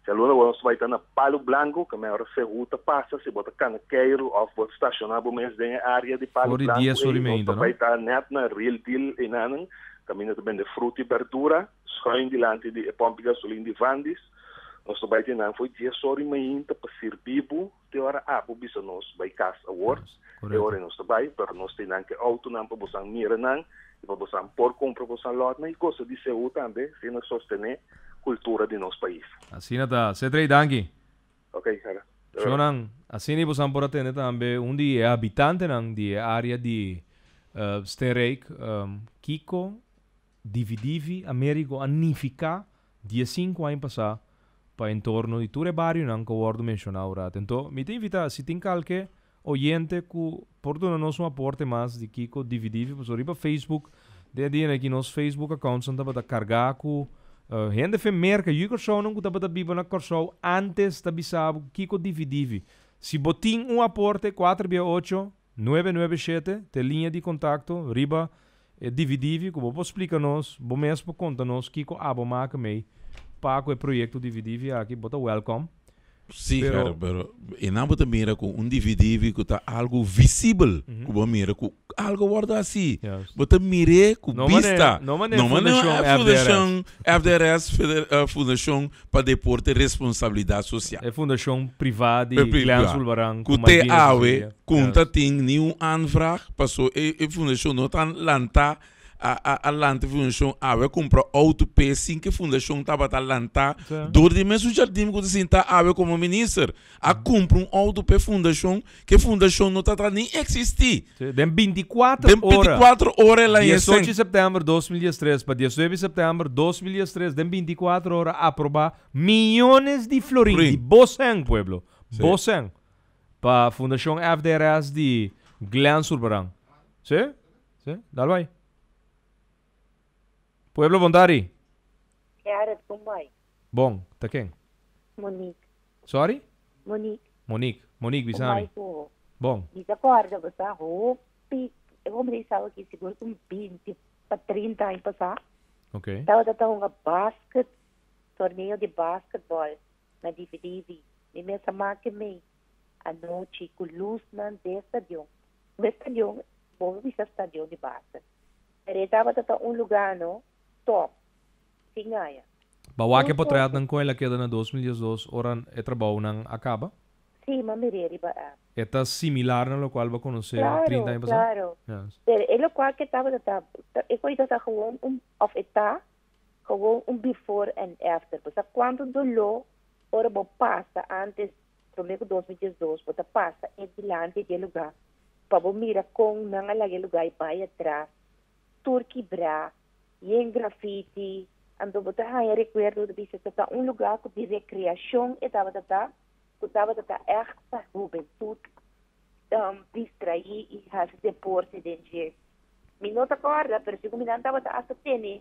Djaluna awor nos ta bai ta na Palu Blanku, ku mei ora sehu ta pasa, si bo ta kana keiru òf bo ta stashoná bo mes den e área di Palu For di Blanku dies ora ei, i nos meinta, ta no? bai ta nèt na Real Deal einanan, kaminda ta bende fruta i bèrdura, schuin dilanti di e pòmp di gasolin di Vandis. Nos ta bai te nan for dies ora i meinta pa sirbi bo te ora abo bisa nos bai kas awor. E ora ei nos ta bai, pero nos tin nan ku e outonan pa bosan mira nan i pa bosan por kumpra bosan lòtnan i gosa di seú tambe, asina sostené kultura di nos pais. Asina ta. Cetrey, danki. Ok, Gerard. Shownan, asina i bosan por a tende tambe un di e habitantenan di e área di Steenrijk, kiko Dividivi Amerigo a nifiká 15 aña pasá pa entorno di tur e barionan ku a wòrdu menshoná ora. Anto, mi ta invitá, si tin kalke oyente ku por duna nos un aporte mas di kiko Dividivi, pasobra riba Facebook, den e dianan aki nos Facebook accountsnan tabata kargá ku hende fe Merka, yu Kòrsounan ku tabata biba na Kòrsou ántes ta bisa bo kiko Dividivi. Si bo tin un aporte, kuater bia ocho, Nuebe nuebe shete ta e liña di kontakto riba e Dividivi ku bo por splika nos, bo mes por konta nos kiko abo maka mei pa ku e proyekto Dividivi aki, bo ta wèlkòm. Sí, Pero. Gerrit, pero e nan bo ta mira ku un Dividivi ku ta algu visibel, ku bo mira ku algu a wòrdu hasi. Juist. Bo ta mir'é ku No mane, bista. no mane No mane Fundashon e FDRS. Fundashon FDRS, Fundashon pa Deporte Responsabilidat Sosial. E fundashon privá di E pri- Glenn ja. Sulvaran Ku ku te Malvina awe Cecilia. ku no ta Yes. tin niun aanvraag, paso e e fundashon no ta lantá. a a a lanta e fundashon awe a kumpra outo p'e sin ku e fundashon tabata lantá dor di e mesun Jardim ku ta sinta awe komo minister. A kumpra un outo p'e fundashon ku e fundashon no tabata ni eksistí. Sí, den 24 Den ora. 24 ora el a haña 18 sèn. september 2013 pa 19 september 2013 den 24 ora aproba millones di florin Florin. di bo sèn pueblo, Sí. bo sèn pa Fundashon FDRS di Glenn Sulbaran. Sí? Sí? Dal bai. Pueblo bon tardi. Gerrit, kon bai? Bon, ta ken? Monique. Sorry? Monique. Monique. Monique, Kon bisa bai mi. ku bo? Bon. Mi ta kòrda bo sa hopi, e hombre ei saba ki sigur ku 20 pa 30 aña pasá. Ok. Tabata ta hunga basket, torneo di basketball na Divi Divi. Mi mes a make mei anochi ku lusnan den stadion. No e stadion, bo por bisa stadion di basket. Pero e tabata ta un lugá no top. Sin aña. Ba wak e Un potretnan kon el a keda na 2012 ora e trabounan a kaba? Sí, m'a mir'é riba app. E ta similar na lokual bo a konosé Claro, 30 aña pasá? claro. Yes. Pero e lokual ke tabata ta, e koe ta gewoon un, of e ta gewoon un before and after. Bo sa kuantu doló ora bo pasa antes, promé ku 2012, bo ta pasa e dilanti di e lugá pa bo mira kon nan a laga e lugá i bai atras. Tur kibrá, yen grafiti, anto bo ta haña rekuerdo ta bisa ta ta un lugá ku di rekreashon e tabata ta, ku tabata ta ègt pa hubentut distraí i hasi deporte den dje. Mi no ta kòrda, pero segun mi nan tabata asta tene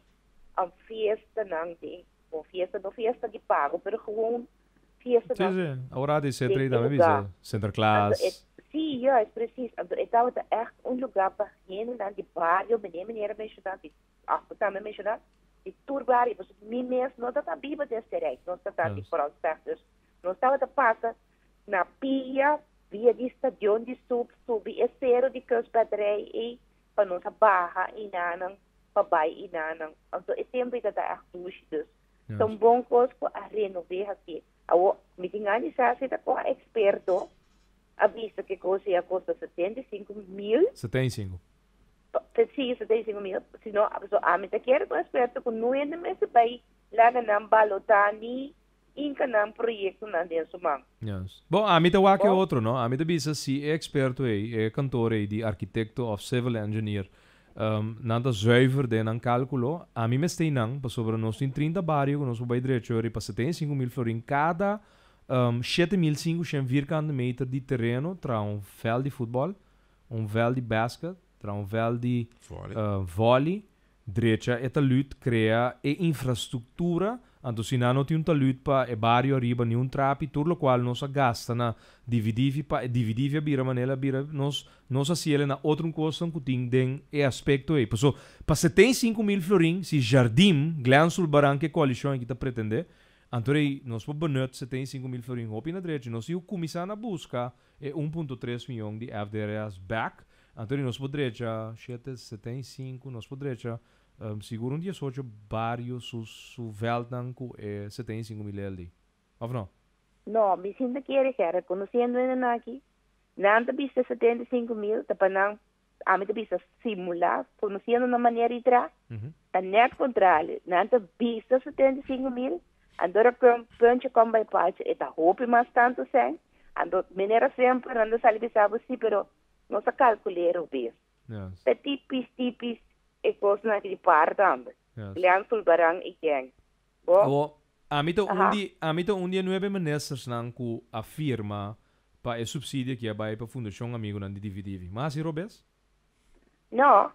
fiestanan den, bon fiesta no fiesta di pago, pero gewoon fiestanan. Sí, sí. Awor di den C3 e tambe lugá. bisa Anto e, Sinterklaas. sí, juist, precies. Anto e tabata echt un lugá pa hendenan di bario, meneer, meneer a menshoná, di, ah, bo tambe a menshoná, di tur bario. Pasobra mi mes no tabata biba den Sterijk, nos tabata di Juist. Bronsberg. Dus nos tabata pasa na pia via di stadion di Soep, subi e sero di Kustbatterij ei, pa nos a baha inanan, pa bai inanan. Anto e tempu ei tabata echt dushi. Dus ta un Juist. bon kos ku a renové hasié. Awor, mi tin gana di sa si ta kua eksperto a bisa ku e kos ei a kosta 75 mil. 75. Sí, 75 mil. Si no, so ami ta kere ku eksperto ku no hende mester bai laga nan balotá ni hinka nan proyektonan den su man. Yes. Bon, ami ta wak e Bon. otro, no? Ami ta bisa si e eksperto ei, e kantor ei di arkitekto òf civil engineer, nan ta zuiver den nan kálkulo, ami mester nan, pasobra nos tin 30 bario ku nos por bai drecha ori pa 75 mil florin kada 7500 vierkante meter di tereno, tra un veld di futbòl, un veld di basket, tra un veld di Volley. Volley, drecha e talut, krea e infrastruktura, anto si nan no tin un talut pa e bario ariba ni un trapi, tur lokual nos a gasta na Divi pa Divi a bira manera bira nos a hasié na otro kos ku tin den e aspekto ei. So, pa 75 mil florin, si Jardim, Glenn Sulbaran ku koalishon ku ta pretendé, anto ei nos por benut 75 mil florin hopi na drecha, nos a kuminsá na buska e 1.3 mion di FDRS back, anto nos por drecha 7, 75, nos por drecha sigur un 18 bario su veldnan ku e 75 mil LD. Of no? No, mi sin ta kere kere, konosiendo nan aki, nan ta bisa 75 mil, ta pa nan, ami ta bisa simulá, konosiendo na manera di tra, ta net kontrario. Nan ta bisa 75 mil, anto ku puntje komt bij paaltje, e ta hopi mas tantu zijn. Anto manera semper, nan ta sali bisa bo sí, pero no sa kalkulá bes. Ta typisch, typisch, e kos na di par tambe. Leon Sulbaran i gang. Bo? Awo, ami ta un di nuebe ministernan ku a firma pa e supsidio ku a bai pa Fundashon Amigu nan di Divi Divi. Mas si robes? No.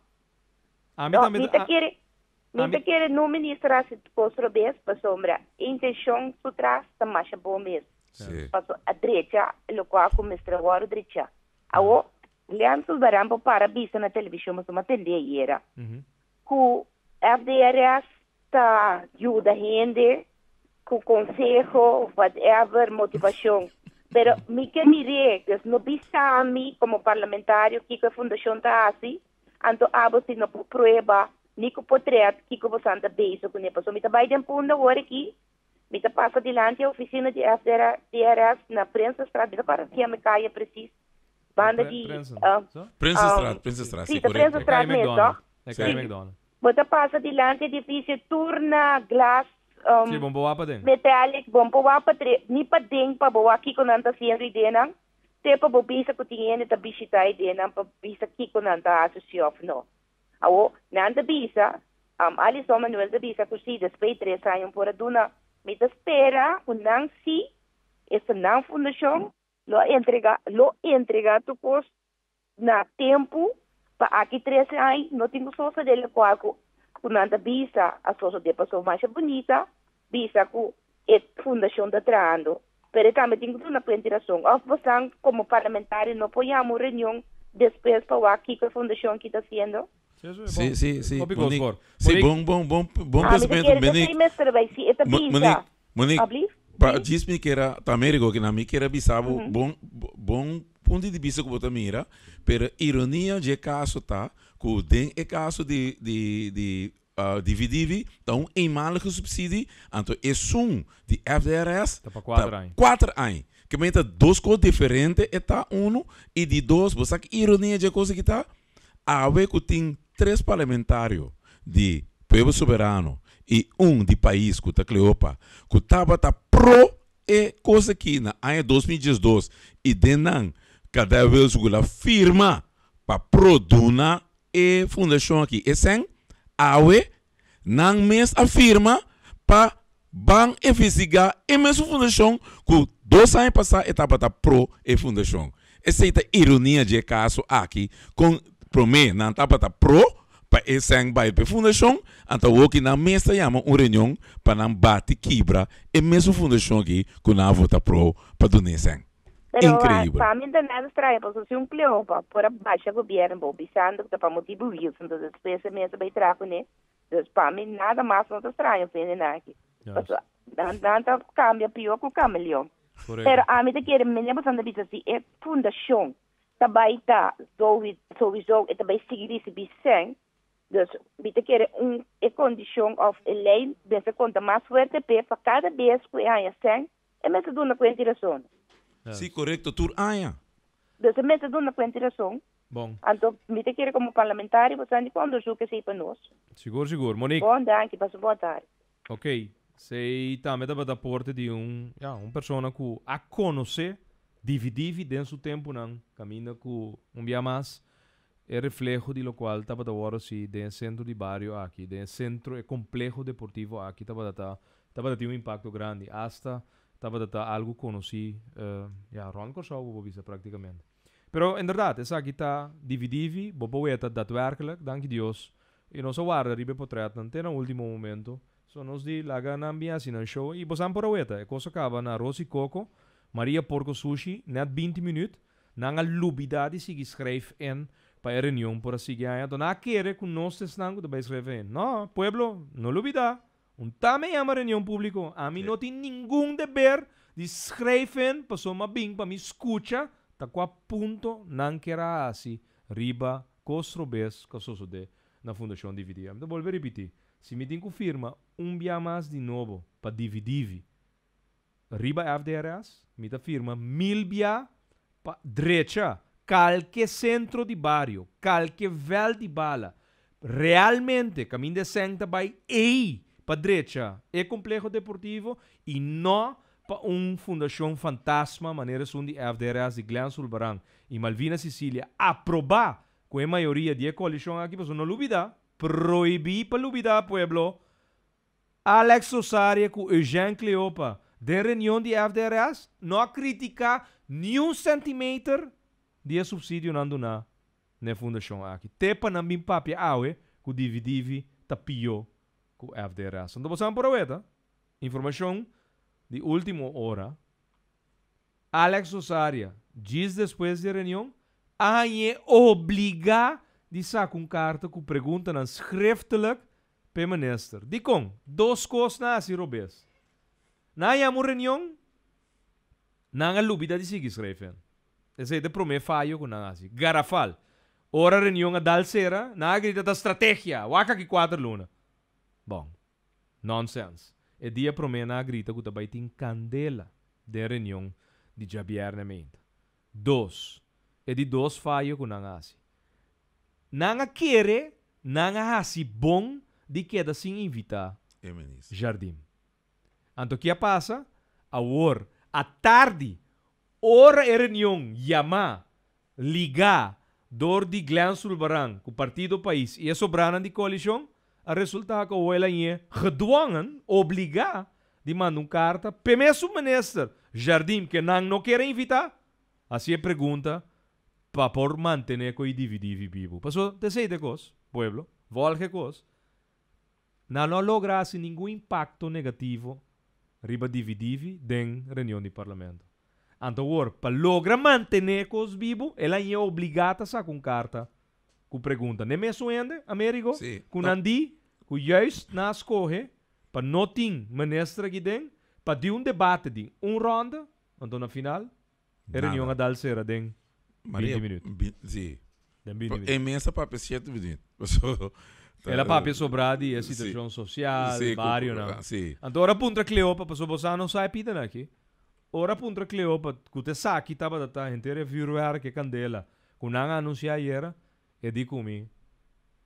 Ami No, tambe mi ta kere, mi ta kere no minister hasi kos robes, pasobra intenshon su tras ta masha bon mes. Paso a drecha, lokual ku mester wòrdu drecha. Awo, Leon Sulbaran por para bisa na televishon, mas m'a tende ayera. Ku FDRS ta yuda hende ku konseho, whatever, motivashon. Pero mi ke mir'é, dus no bisa mi komo parlamentario kiko e fundashon ta hasi, anto abo si no por prueba, ni ku potret kiko bo ta bezig kuné. Paso mi ta bai den Punda awor aki, mi ta pasa dilanti e ofisina di FDRS na Prinsenstraat, mi ta para mi kaya precies. Banda di Prinsen. So? Prinsenstraat, Prinsenstraat, Sí, sí, de korekto. Prinsenstraat Kaya mes, McDonald. toch? É Kaya McDonald. Bo ta pasa dilanti edifisio tur na glas Sí, bon por wak paden. metallic, bon por wak patre, ni paden pa bo wak kiko nan ta hasiendo idenan, te pa bo bisa ku tin hende ta bishita idenan pa bisa kiko nan ta hasi si òf no. Awo, nan ta bisa, Alison Manuel ta bisa ku si despues di tres aña un por a duna, mi ta spera ku nan si, esta nan fundashon, lo a entrega, lo entrega tur kos na tempu pa aki 13 aña no tin ku sosodé lokual ku ku nan ta bisa a sosodé pasobra masha bunita bisa ku e fundashon ta trahando pero e tambe tin ku duna kuenta i rason òf bosan komo parlamentario no por yama un reunion despues pa wak kiko e fundashon ki ta hasiendo. Sí, sí, sí. Monique, sí, bon, bon, bon, bon Ah, mi ta pensamiento. kere Monique, esei mester bai si e ta Mo- bisa. Monique, Monique, Alblief? pa Sí. djis mi kera ta Americo ki na mi kera bisa bo bon bon punto di bista ku bo ta mira, pero ironia dje kaso ta ku den e kaso di di di ah, Divi Divi ta un eenmalige subsidie, anto esun di FDRS Ta pa kuater aña. kuater aña. Ke men ta dos kos diferente e ta uno i di dos bo sa ki ironia dje kos aki ta? Awe ku tin tres parlamentario di Pueblo Soberano i un di pais ku ta Cleopa ku tabata pro e kos aki na aña 2012 i den nan kada Wilson ku la firma pa pro duna e fundashon aki e sèn, awe nan mes a firma pa ban investigá e mesun fundashon ku dos aña pasá e tabata pro e fundashon. Esei ta ironia dje kaso aki kon promé nan tabata pro pa e sèn bai pa e fundashon, anto awoki nan mes ta yama un reunion pa nan bati kibra e mesun fundashon aki ku nan a vota pro pa duna e sèn. Pero Increíbel. pa mi ta nada straño pasobra si un Cleopa por a basha gobierno bo bisando cu ta pa motibo Wilson entonces despues e mes a bay traha cune dus pa mi nada mas no ta straño cu hende nan aki pasobra nan nan ta cambia pio cu cameleon pero ami ta kere mene boso ta bisa si e fundacion ta bay ta souiso e ta bay sigui ricibi cen dus mi ta kere un e condicion of e ley mester conta mas fuerte p'e pa cada bes cu e haya cen E mester duna kuenta i rason. Sí, korekto, tur aña. Dus e mester duna kuenta i rason. Bon. Anto mi ta kere komo parlamentario bo sa di kon onderzoek esei pa nos. Sigur, sigur. Monique. Bon, danki. Pasa bon tardi. Ok. Esei tambe tabata aporte di un, ya, un persona ku a konosé Divi Divi den su tempunan, kaminda ku un bia mas e refleho di lokual tabata wòrdu hasi den e sentro di bario aki, den e sentro, e kompleho deportivo aki tabata ta Tabata tin un impacto grandi, hasta tabata ta algo conoci, ya, rond Corsou bo por bisa practicamente. Pero inderdaad, esaki ta divi divi, bo por weta daadwerkelijk, danki Dios, y nos a warda riba e potretnan te na ultimo momento, so nos di laga nan bin haci nan show y bosan por a weta, e cos a caba na arroz y coco, Maria Porco Sushi, net binti minuut, Nan a lubida di sigui schrijf in pa e reunion por a sigui aña, anto nan a kere cu nos ta esnan cu ta bay schrijf in. No, pueblo, no lubida, Un ta me yama reunion publico. Ami no tin ningun deber di schrijven pasobra m'a bin pa mi scucha ta cua punto nan kier a haci riba cos robes cu a sosode na Fundacion Dividivi. Ami ta bolbe ripiti, si mi tin cu firma un bia mas di nobo pa Dividivi riba FDRS, mi ta firma mil bia pa drecha kalke sentro di bario, kalke vèlt di bala. Realmente kaminda e sèn ta bai ei pa drecha e kompleho deportivo i no pa un fundashon fantasma manera esun di FDRS di Glenn Sulbaran i Malvina Cicilia aprobá ku e mayoria di e koalishon aki pasobra no lubidá, prohibí pa lubidá pueblo, Alex Rosaria ku Eugène Cleopa den reunion di FDRS no a kritiká niun sentimeter di e supsidionan duná na e fundashon aki. Te pa nan bin papia awe ku Divi Divi ta pió ku FDRS. Anto boso por a weta informashon di último ora. Alex Rosaria, djis despues di e reunion, a hañ'é obligá di saka un karta ku preguntanan schriftelijk P'e minister. Dikon? Dos kos nan hasi robes. Nan a yama un reunion, nan a lubida di sigui schrijven. Esei ta e promé fayo ku nan hasi. Garafal. Ora reunion a dal sera, nan a grita ta strategia! Wak aki kuater luna. Bon. Nonsens. E dia promé nan a grita ku ta bai tin kandela den reunion di djabièrnè meinta. Dos. E di dos fayo ku nan a hasi. Nan a kere. Nan a hasi bon di keda sin invitá E minister. Jardim. Anto ki a pasa? Awor, atardi, ora e reunion yamá, ligá dor di Glenn Sulvaran ku Partido Pais i e sobranan di koalishon, a resultá ku awor el a ñe gedwongen, obligá, di manda un karta p'e mesun minister Jardim ke nan no kier a invitá. Hasi e pregunta pa por mantené ku e dividivi bibu. Pasobra ta esei ta e kos, pueblo, vòlg e kos. Nan no a logra hasi ningun impakto negativo riba dividivi den reunion di parlamento. Anto awor, pa logra mantené e kos bibu, el a ñe obligá ta saka un karta ku pregunta n'e mesun hende, Amerigo, ku nan di ku juist nan a skohe pa no tin minister aki den, pa di un debate di un ronde, anto na final e reunion a dal sera den Maria, 20 minuut. Si. Den 20 minuut. E mes a papia 7 minuut. Paso, El a papia sobrá di e situacion social, barionan. Si. Anto ora puntra Cleopa, pasobra bo sa no sa e pidanan aki. Ora puntra Cleopa cu ta esaki tabata ta henter e vuurwerk, e candela, cu nan a anuncia ayera, e di cu mi,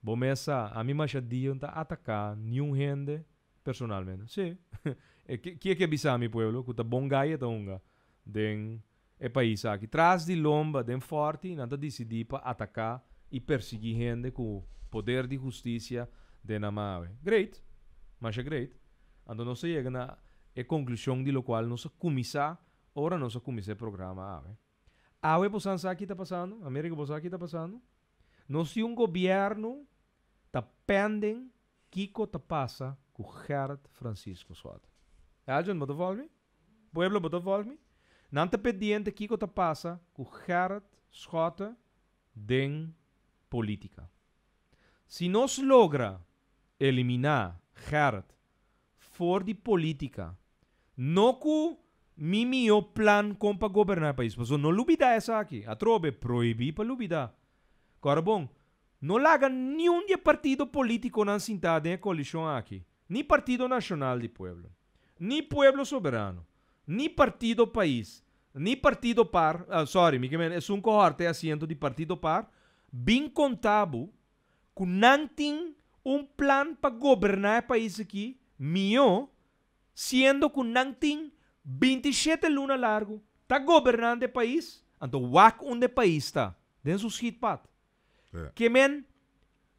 Bo mes sa, ami masha dia no ta ataca niun hende personalmente. Si. E kie ke bisa mi pueblo cu ta bon gai e ta hunga den e pais aki. Tras di lomba den Forti nan ta dicidi pa ataca y persigui hende cu poder di husticia den nan mawe. Great! Masha great. Anto nos a yega na e conclusion di locual nos a cuminsa ora nos a cuminsa e programa awe. Awe bosan sa ki ta pasando? America bo sa ki ta pasando? Nos tin un gobierno ta pending kiko ta pasa cu Gerrit Francisco Schotte. Elgin, bo ta volg mi? Pueblo, bo ta volg mi? Nan ta pendiente kiko ta pasa cu Gerrit Schotte den politica. Si nos logra eliminá Gerrit for di politica, no cu mi mihó plan con pa goberná e pais, pasobra no lubidá esaki, atrobe, prohibí pa lubidá. Kòrda bon, no laga niun di e partido politiconan sintá den e coalicion aki, ni Partido Nacional di Pueblo, ni Pueblo Soberano, ni Partido Pais, ni Partido Par, sorry, mi ke men esun ku hòrta e asiento di Partido Par, bin konta bo ku nan tin un plan pa goberná e pais aki mihó, siendo ku nan tin 27 luna largu ta gobernando e pais, anto wak unda e pais ta, den su schietpad. Ke men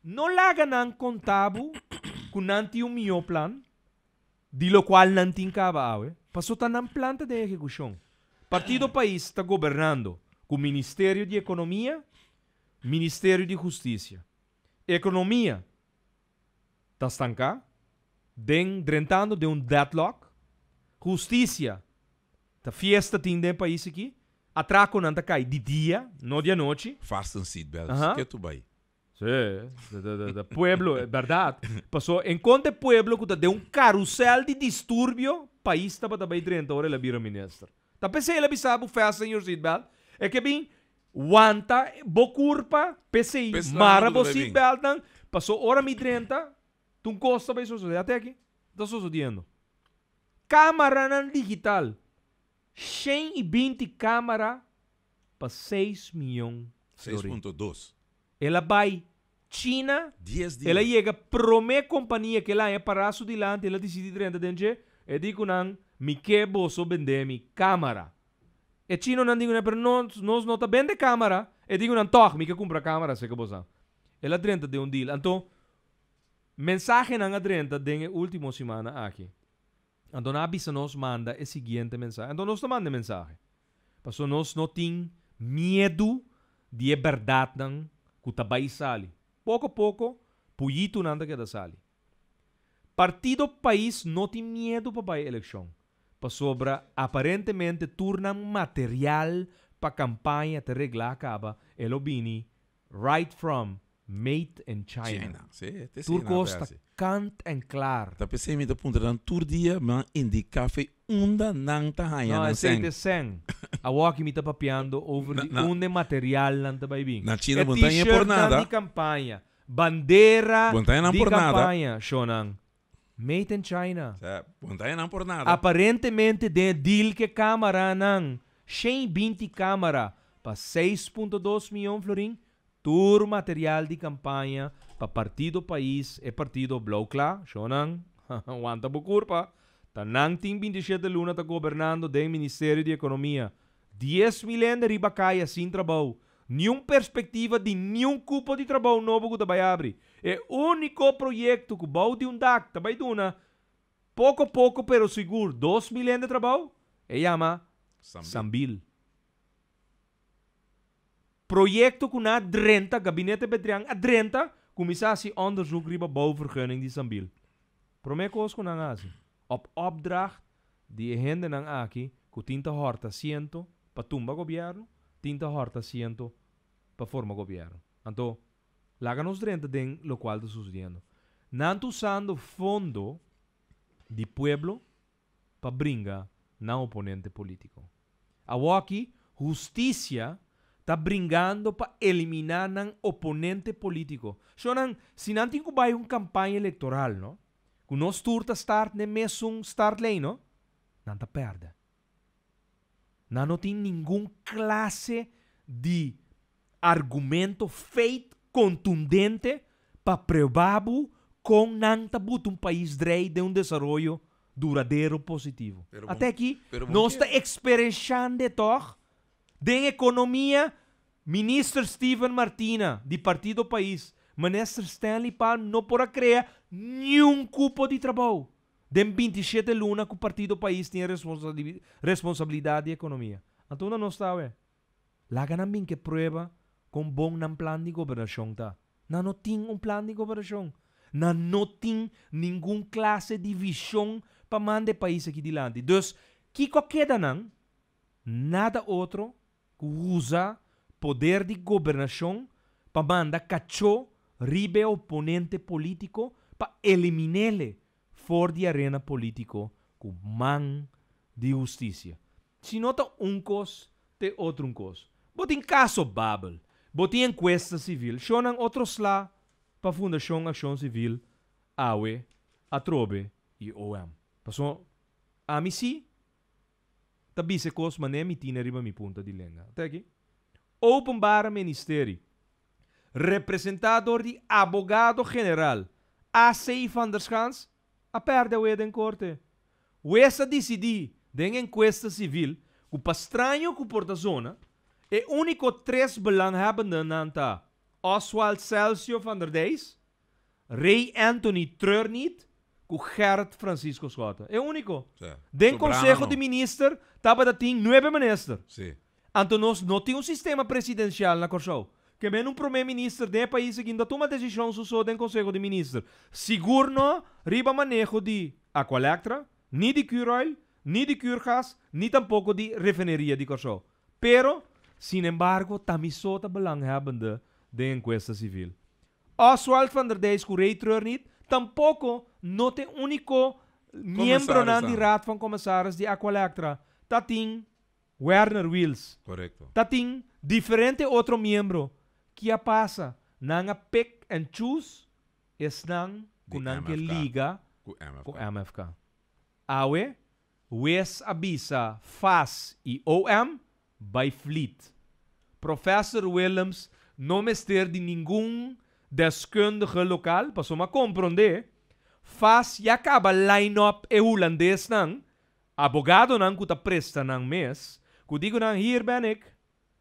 no laga nan konta bo ku nan tin un mihó plan, di lokual nan tin kaba awe, paso ta nan plan ta den ehekushon. Partido Pais ta gobernando ku Ministerio di Ekonomia, Ministerio di Hustisia. Ekonomia ta stanká, den drentando den un deadlock. Hustisia ta fiesta tin den e pais aki. Atrakonan ta kai di dia, no di anochi. Fasten seatbelts, ke tu bai? Sí, de pueblo, e bèrdat. Paso en konta e pueblo ku ta den un karusèl di disturbio, pais tabata bai drenta ora el a bira minister. Ta p'esei el a bisa bo fasten your seatbelt, e ke bin wanta bo kurpa, p'esei mara bo seatbeltnan, paso ora mi drenta, ta un kos ta bai sosodé. Ate aki, ta sosodiendo. Kamaranan digital, 120 kamara pa seis miyon florin. 6.2. El a bai China, Dies dia. el a yega prome kompania ku el haña pará su dilanti, el a disidí drenta den dje, e di ku nan, Mi ke boso bende mi kamara. E chinonan di ku nan, Pero nos, nos no ta bende kamara. E di ku nan, Tòg, mi ke kumpra kamara seka bosan. El a drenta den un deal. Anto, mensahenan a drenta den e último simana aki. Anto nan a bisa nos manda e siguiente mensahe. Anto nos ta manda e mensahe. Pasobra nos no tin miedu di e bèrdatnan ku ta bai sali. Poko poko puyitunan ta keda sali. Partido Pais no tin miedu pa bai elekshon, pasobra aparentemente tur nan material pa kampaña ta reglá kaba, e lo bini right from Made in China. China. Sí, te Tur sina kos ta versi. kant en klaar. Ta p'esei mi ta puntra nan tur dia, mi a indiká fe unda nan ta haña No, nan esei sèn. ta e sèn. Awoki mi ta papiando over Na di na unda e materialnan ta bai bin. na China E bo no ta haña por t-shirtnan nada. di kampaña, bandera Bo no ta haña nan di por nada. kampaña, shownan. Made in China. Sa, bo no ta haña nan por nada. Aparentemente den e deal ku e kamaranan, 120 kamara pa 6.2 mion florin. Tur material di campaña pa Partido Pais, e partido blauw cla, shonan, wanta bo curpa, ta nan tin 27 luna ta gobernando den Ministerio di Economia. 10.000 hende riba caya sin trabou. Ningun perspectiva di ningun cupo di trabou nobo cu ta bay habri. E unico proyecto cu bou di un dak ta bay duna poco poco pero sigur 2.000 hende trabou, e yama Sambil. Sambil. Proyecto cu nan a drenta, gabinete Betrian a drenta, cuminsa haci onderzoek riba bouwvergunning di Sambil. Prome cos cu nan a haci, op opdracht di e hendenan aki cu tin ta horta asiento pa tumba gobierno, tin ta horta asiento pa forma gobierno. Anto, laga nos drenta den locual ta sucediendo. Nan ta usando fondo di pueblo pa bringa nan oponente politico. Awoki, husticia ta bringando pa elimina nan oponente politico. Shonan, si nan tin cu bay un campaña electoral, no? Cu nos tur ta start n'e mesun startlijn, no? Nan ta perde. Nan no tin ningun clase di argumento, feit contundente pa prueba bo con nan ta buta un pais drei den un desaroyo duradero positivo. Pero Até aki, pero bon nos ke ta experienciando toch? Den economia, Minister Steven Martina, di Partido Pais, Minister Stanley Palm no por a crea ningun cupo di trabou. Den 27 luna cu Partido Pais tin responsabilidad di economia. Anto nos ta we. Laga nan bin cu prueba con bon nan plan di gobernacion ta. Nan no tin un plan di gobernacion. Nan no tin ningun clase di vision pa manda e pais aki dilanti. Dus, kico keda nan? Nada otro cu usa poder di gobernacion pa manda cacho riba oponente politico pa elimin'e for di arena politico cu man di husticia. Si no ta un cos, te otro un cos. Bo tin caso Babel, bo tin encuesta civil, shonan otro sla pa Fundacion Accion Civil, AWE, Atrobe y OM. Paso, ami si, ta bisa cos mane mi tin riba mi punta di lenga. Te aki. Openbaar Ministerie, representa door di abogado general A.C. van der Schans, a perde awe den corte. Hues a dicidi den encuesta civil cu pa straño cu por ta zona e unico tres belanghebbenden nan ta Oswald Celcio van der Dijs, Ray Anthony Treurniet cu Gerrit Francisco Schotte. E unico. Den Sobrano Conseho no. di Minister tabata tin nuebe minister. Anto nos no tin un sistema presidencial na Corsou. Ke men un prome minister den pais aki no ta tuma decision su so den Conseho di Minister. Sigur no riba maneho di Aqualectra, ni di Curoil, ni di Curgas, ni tampoco di refineria di Corsou. Pero, sin embargo, ta mi so ta belanghebbende den encuesta civil. Oswald van der Dijs cu Ray Treurniet tampoco no ta unico miembro nan di Commissaris. Raad van Commissaris di Aqualectra. Tatin Werner Wiels. Tatin diferente otro miembro. Kico a pasa? Nan a pick and choose esnan Di cu nan ke MFK. liga Cu MFK. cu MFK. Awe, hues a bisa FAS y OM bay flit. Professor Willems no mester di ningun deskundige lokaal, paso m'a comprende. FAS ya caba line up e Hulandes nan, abogado nan ku ta presta nan mes, ku digo nan hier ben ik,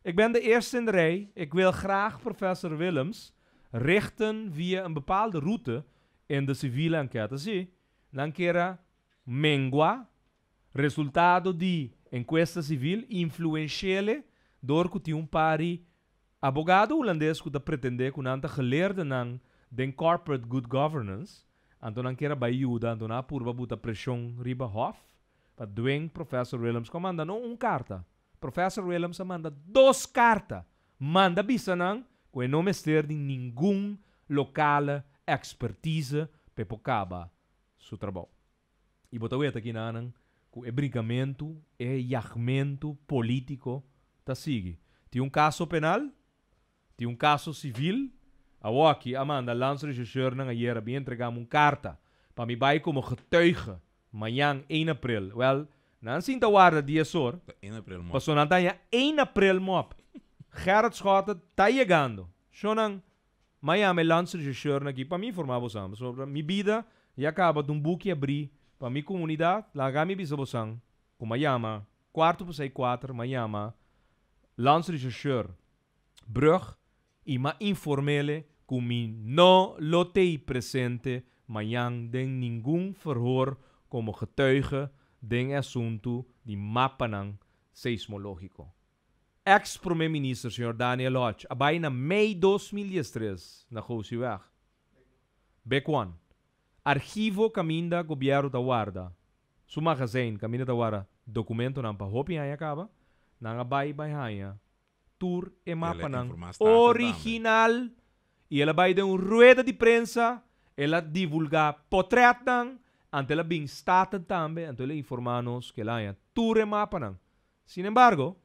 ik ben de eerste in de rij, ik wil graag professor Willems richten via een bepaalde route in de civiele enquête. Si, nan kier a mengua resultado di encuesta civil influenci'e door cu tin un par di abogado Hulandes cu ta pretende cu nan ta geleerde nan den corporate good governance, anto nan kier a bay yuda, anto nan a purba buta presion riba Hof pa dwing professor Willems cu manda no un carta. Professor Willems a manda dos carta. Manda bisa nan cu e no mester di ningun lokale expertise p'e por caba su trabou. Y bo ta weta aki nan cu e brincamento, e jaagmento politico ta sigui. Tin un caso penal, tin un caso civil. Awoki a manda landsrechercheur nan ayera bin entrega un carta pa mi bay como getuige mañan 1 april. Wel, nan sinta warda 10 or. 1 april mop. Paso nan ta 1 april mop. Gerrit Schotte ta yegando. Shonan, Miami landsregisseur aki pa mi informá boso, sobre mi bida ya kaba di un buki abrí pa mi komunidat, laga mi bisa boso, ku m'a yama, 5:45, m'a yama landsregisseur Brug i m'a inform'é ku mi no lo tei presente mañan den ningun verhoor komo getuige den asuntu di mapanan seismológiko. Ex-promé minister señor Daniel Hodge a bai na mei 2013 na Gosieweg. Big One. Archivo kaminda gobièrnu ta warda. Su magazijn kaminda ta warda dokumentonan pa hopi aña kaba. Nan a bai bai haña tur e mapanan informa Staten original i el a bai den un rueda di prensa, el a divulgá portretnan, anto el a bin Staten tambe, anto el a informá nos ku el a haña tur e mapanan. Sin embargo,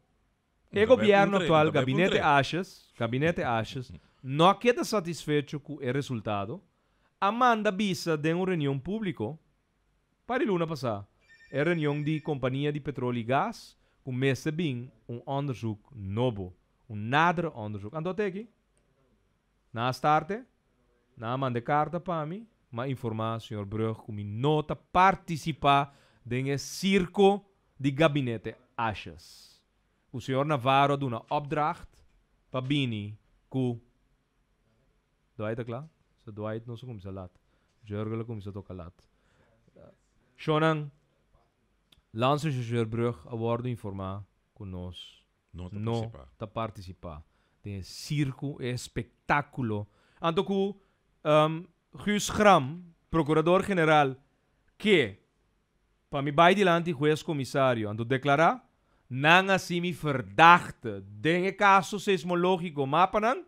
e gobièrnu aktual, gabinete Asjes, gabinete Asjes, no a keda satisfecho ku e resultado, a manda bisa den un reunion públiko, par di luna pasá, e reunion di kompania di petroli i gas, ku mester bin un onderzoek nobo, un nader onderzoek. Anto teki, na starte, nan a manda karta pa mi, m'a informá señor Brug ku mi no ta partisipá den e sirko di gabinete Asjes. Ku señor Navarro a duna opdracht pa bini ku Dwight ta kla? So Dwight no sa kuminsá lat. Jurgel a kuminsá toka lat. Shonan, Landsregisseur Brug a wòrdu informá ku nos No ta no partisipá. ta partisipá den e sirku, e espektákulo. Anto ku Guus Schram, prokurador general, ke pa mi bai dilanti hues komisario anto deklará, nan a hasi mi verdachte den e kaso seismológiko mapanan,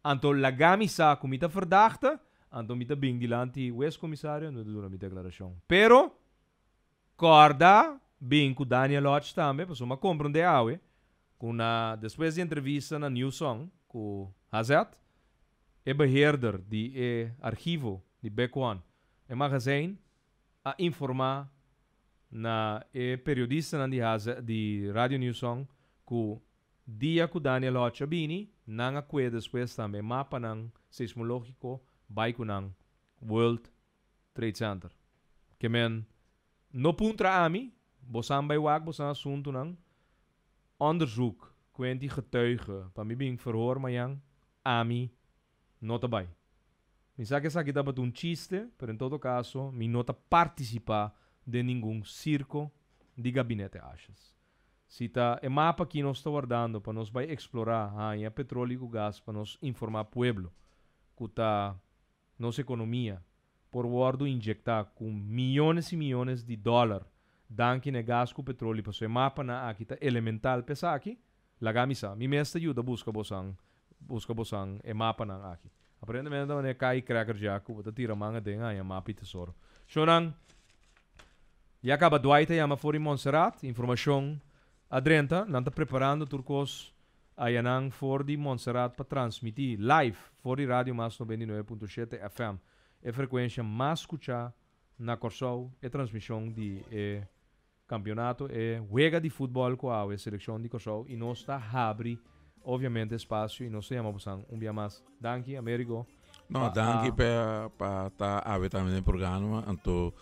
anto laga mi sa ku mi ta verdachte, anto mi ta bin dilanti hues komisario anto mi ta duna mi deklarashon. Pero, kòrda bin ku Daniel Hodge tambe, pasobra mi a komprondé awe ku na despues di entrevista na New Song ku Hazet, e beheerder di e archivo di Big One, e magazijn, a informá na e periodistanan di Hazet di Radio New Song ku dia ku Daniel Hodge a bini, nan a kue despues tambe mapanan seismológiko bai ku nan World Trade Center. Ke men no puntra ami, bosan bai wak bosan asuntunan, onderzoek, kuenti getuige, pa mi bin verhoor mañan, ami no ta bai. Mi sa ku esaki tabata un chiste, pero en todo kaso mi no ta partisipá den ningun sirko di gabinete Asjes. Si ta e mapa aki nos ta wardando pa nos bai eksplorá, haña petróleo ku gas pa nos informá pueblo ku ta nos ekonomia por wòrdu injektá ku miyones i miyones di dòler danki na e gas ku petróleo pasobra e mapanan aki ta elemental pa esaki, laga mi sa. Mi mes ta yuda buska bosan buska bosan e mapanan aki. Aparentemente ta manera kai Cracker Jack ku bo ta tira man aden haña mapa i tesoro. Shownan, ya kaba Dwight a yama for di Montserrat, informashon a drenta, nan ta preparando tur kos Ayanan for di Montserrat pa transmití live for di Radio Mas 99.7 FM, e frekuensha mas skuchá na Kòrsou, e transmishon di e kampionato, e wega di futbòl ku awe selekshon di Kòrsou i nos ta habri obviamente espasio i nos ta yama bosan un bia mas. Danki Amerigo No, pa danki a. pa pa ta awe tambe den programa, anto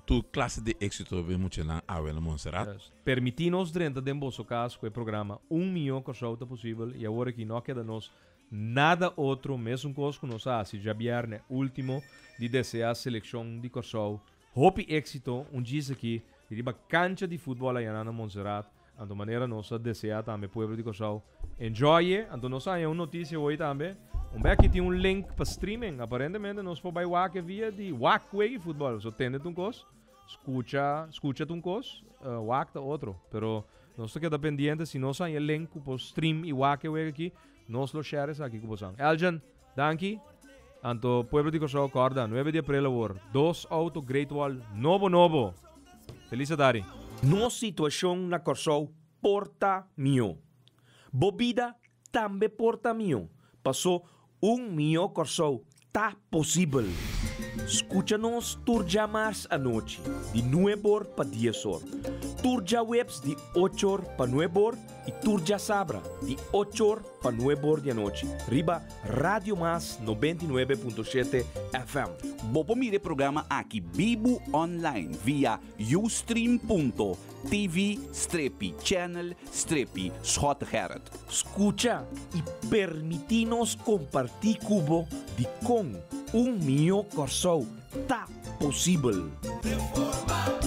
Tur clase di exito be muchanan awe na Montserrat. Juist. Permití nos drenta den boso cas cu e programa Un Mió Kòrsou ta posibel y awor aki no a keda nos nada otro mesun cos cu nos a haci djabierne ultimo di desea seleccion di Kòrsou hopi exito un djis aki riba cancha di futbol ayanan na Montserrat anto manera nos a desea tambe pueblo di Kòrsou enjoy e anto nos a haña un noticia hoy tambe un be aki tin un link pa streaming aparentemente nos por bai wak e via di wak wega futbol so tende ta un kos skucha skucha ta un kos wak ta otro pero nos ta keda pendiente si nos haña e link ku por stream i wak e wega aki nos lo share esaki ku bosan Elgin danki anto pueblo di Kòrsou kòrda nuebe di aprel awor dos auto Great Wall nobo nobo Feliz Adari. Nos situashon na Kòrsou por ta mihó. Bo bida tambe por ta mihó, pasó un mihó Kòrsou ta posibel. Skucha nos tur djamars anochi, di nueb'or pa dies'or. Tur djaweps di ochor pa nuebor i tur djasabra di ochor pa nuebor di anochi riba Radio Mas 99.7 FM. Bo por mira e programa aki bibu online via ustream.tv strepi channel strepi Schottegerrit. Skucha i permití nos kompartí ku bo dikon un mihó Kòrsou ta posibel. Reforma.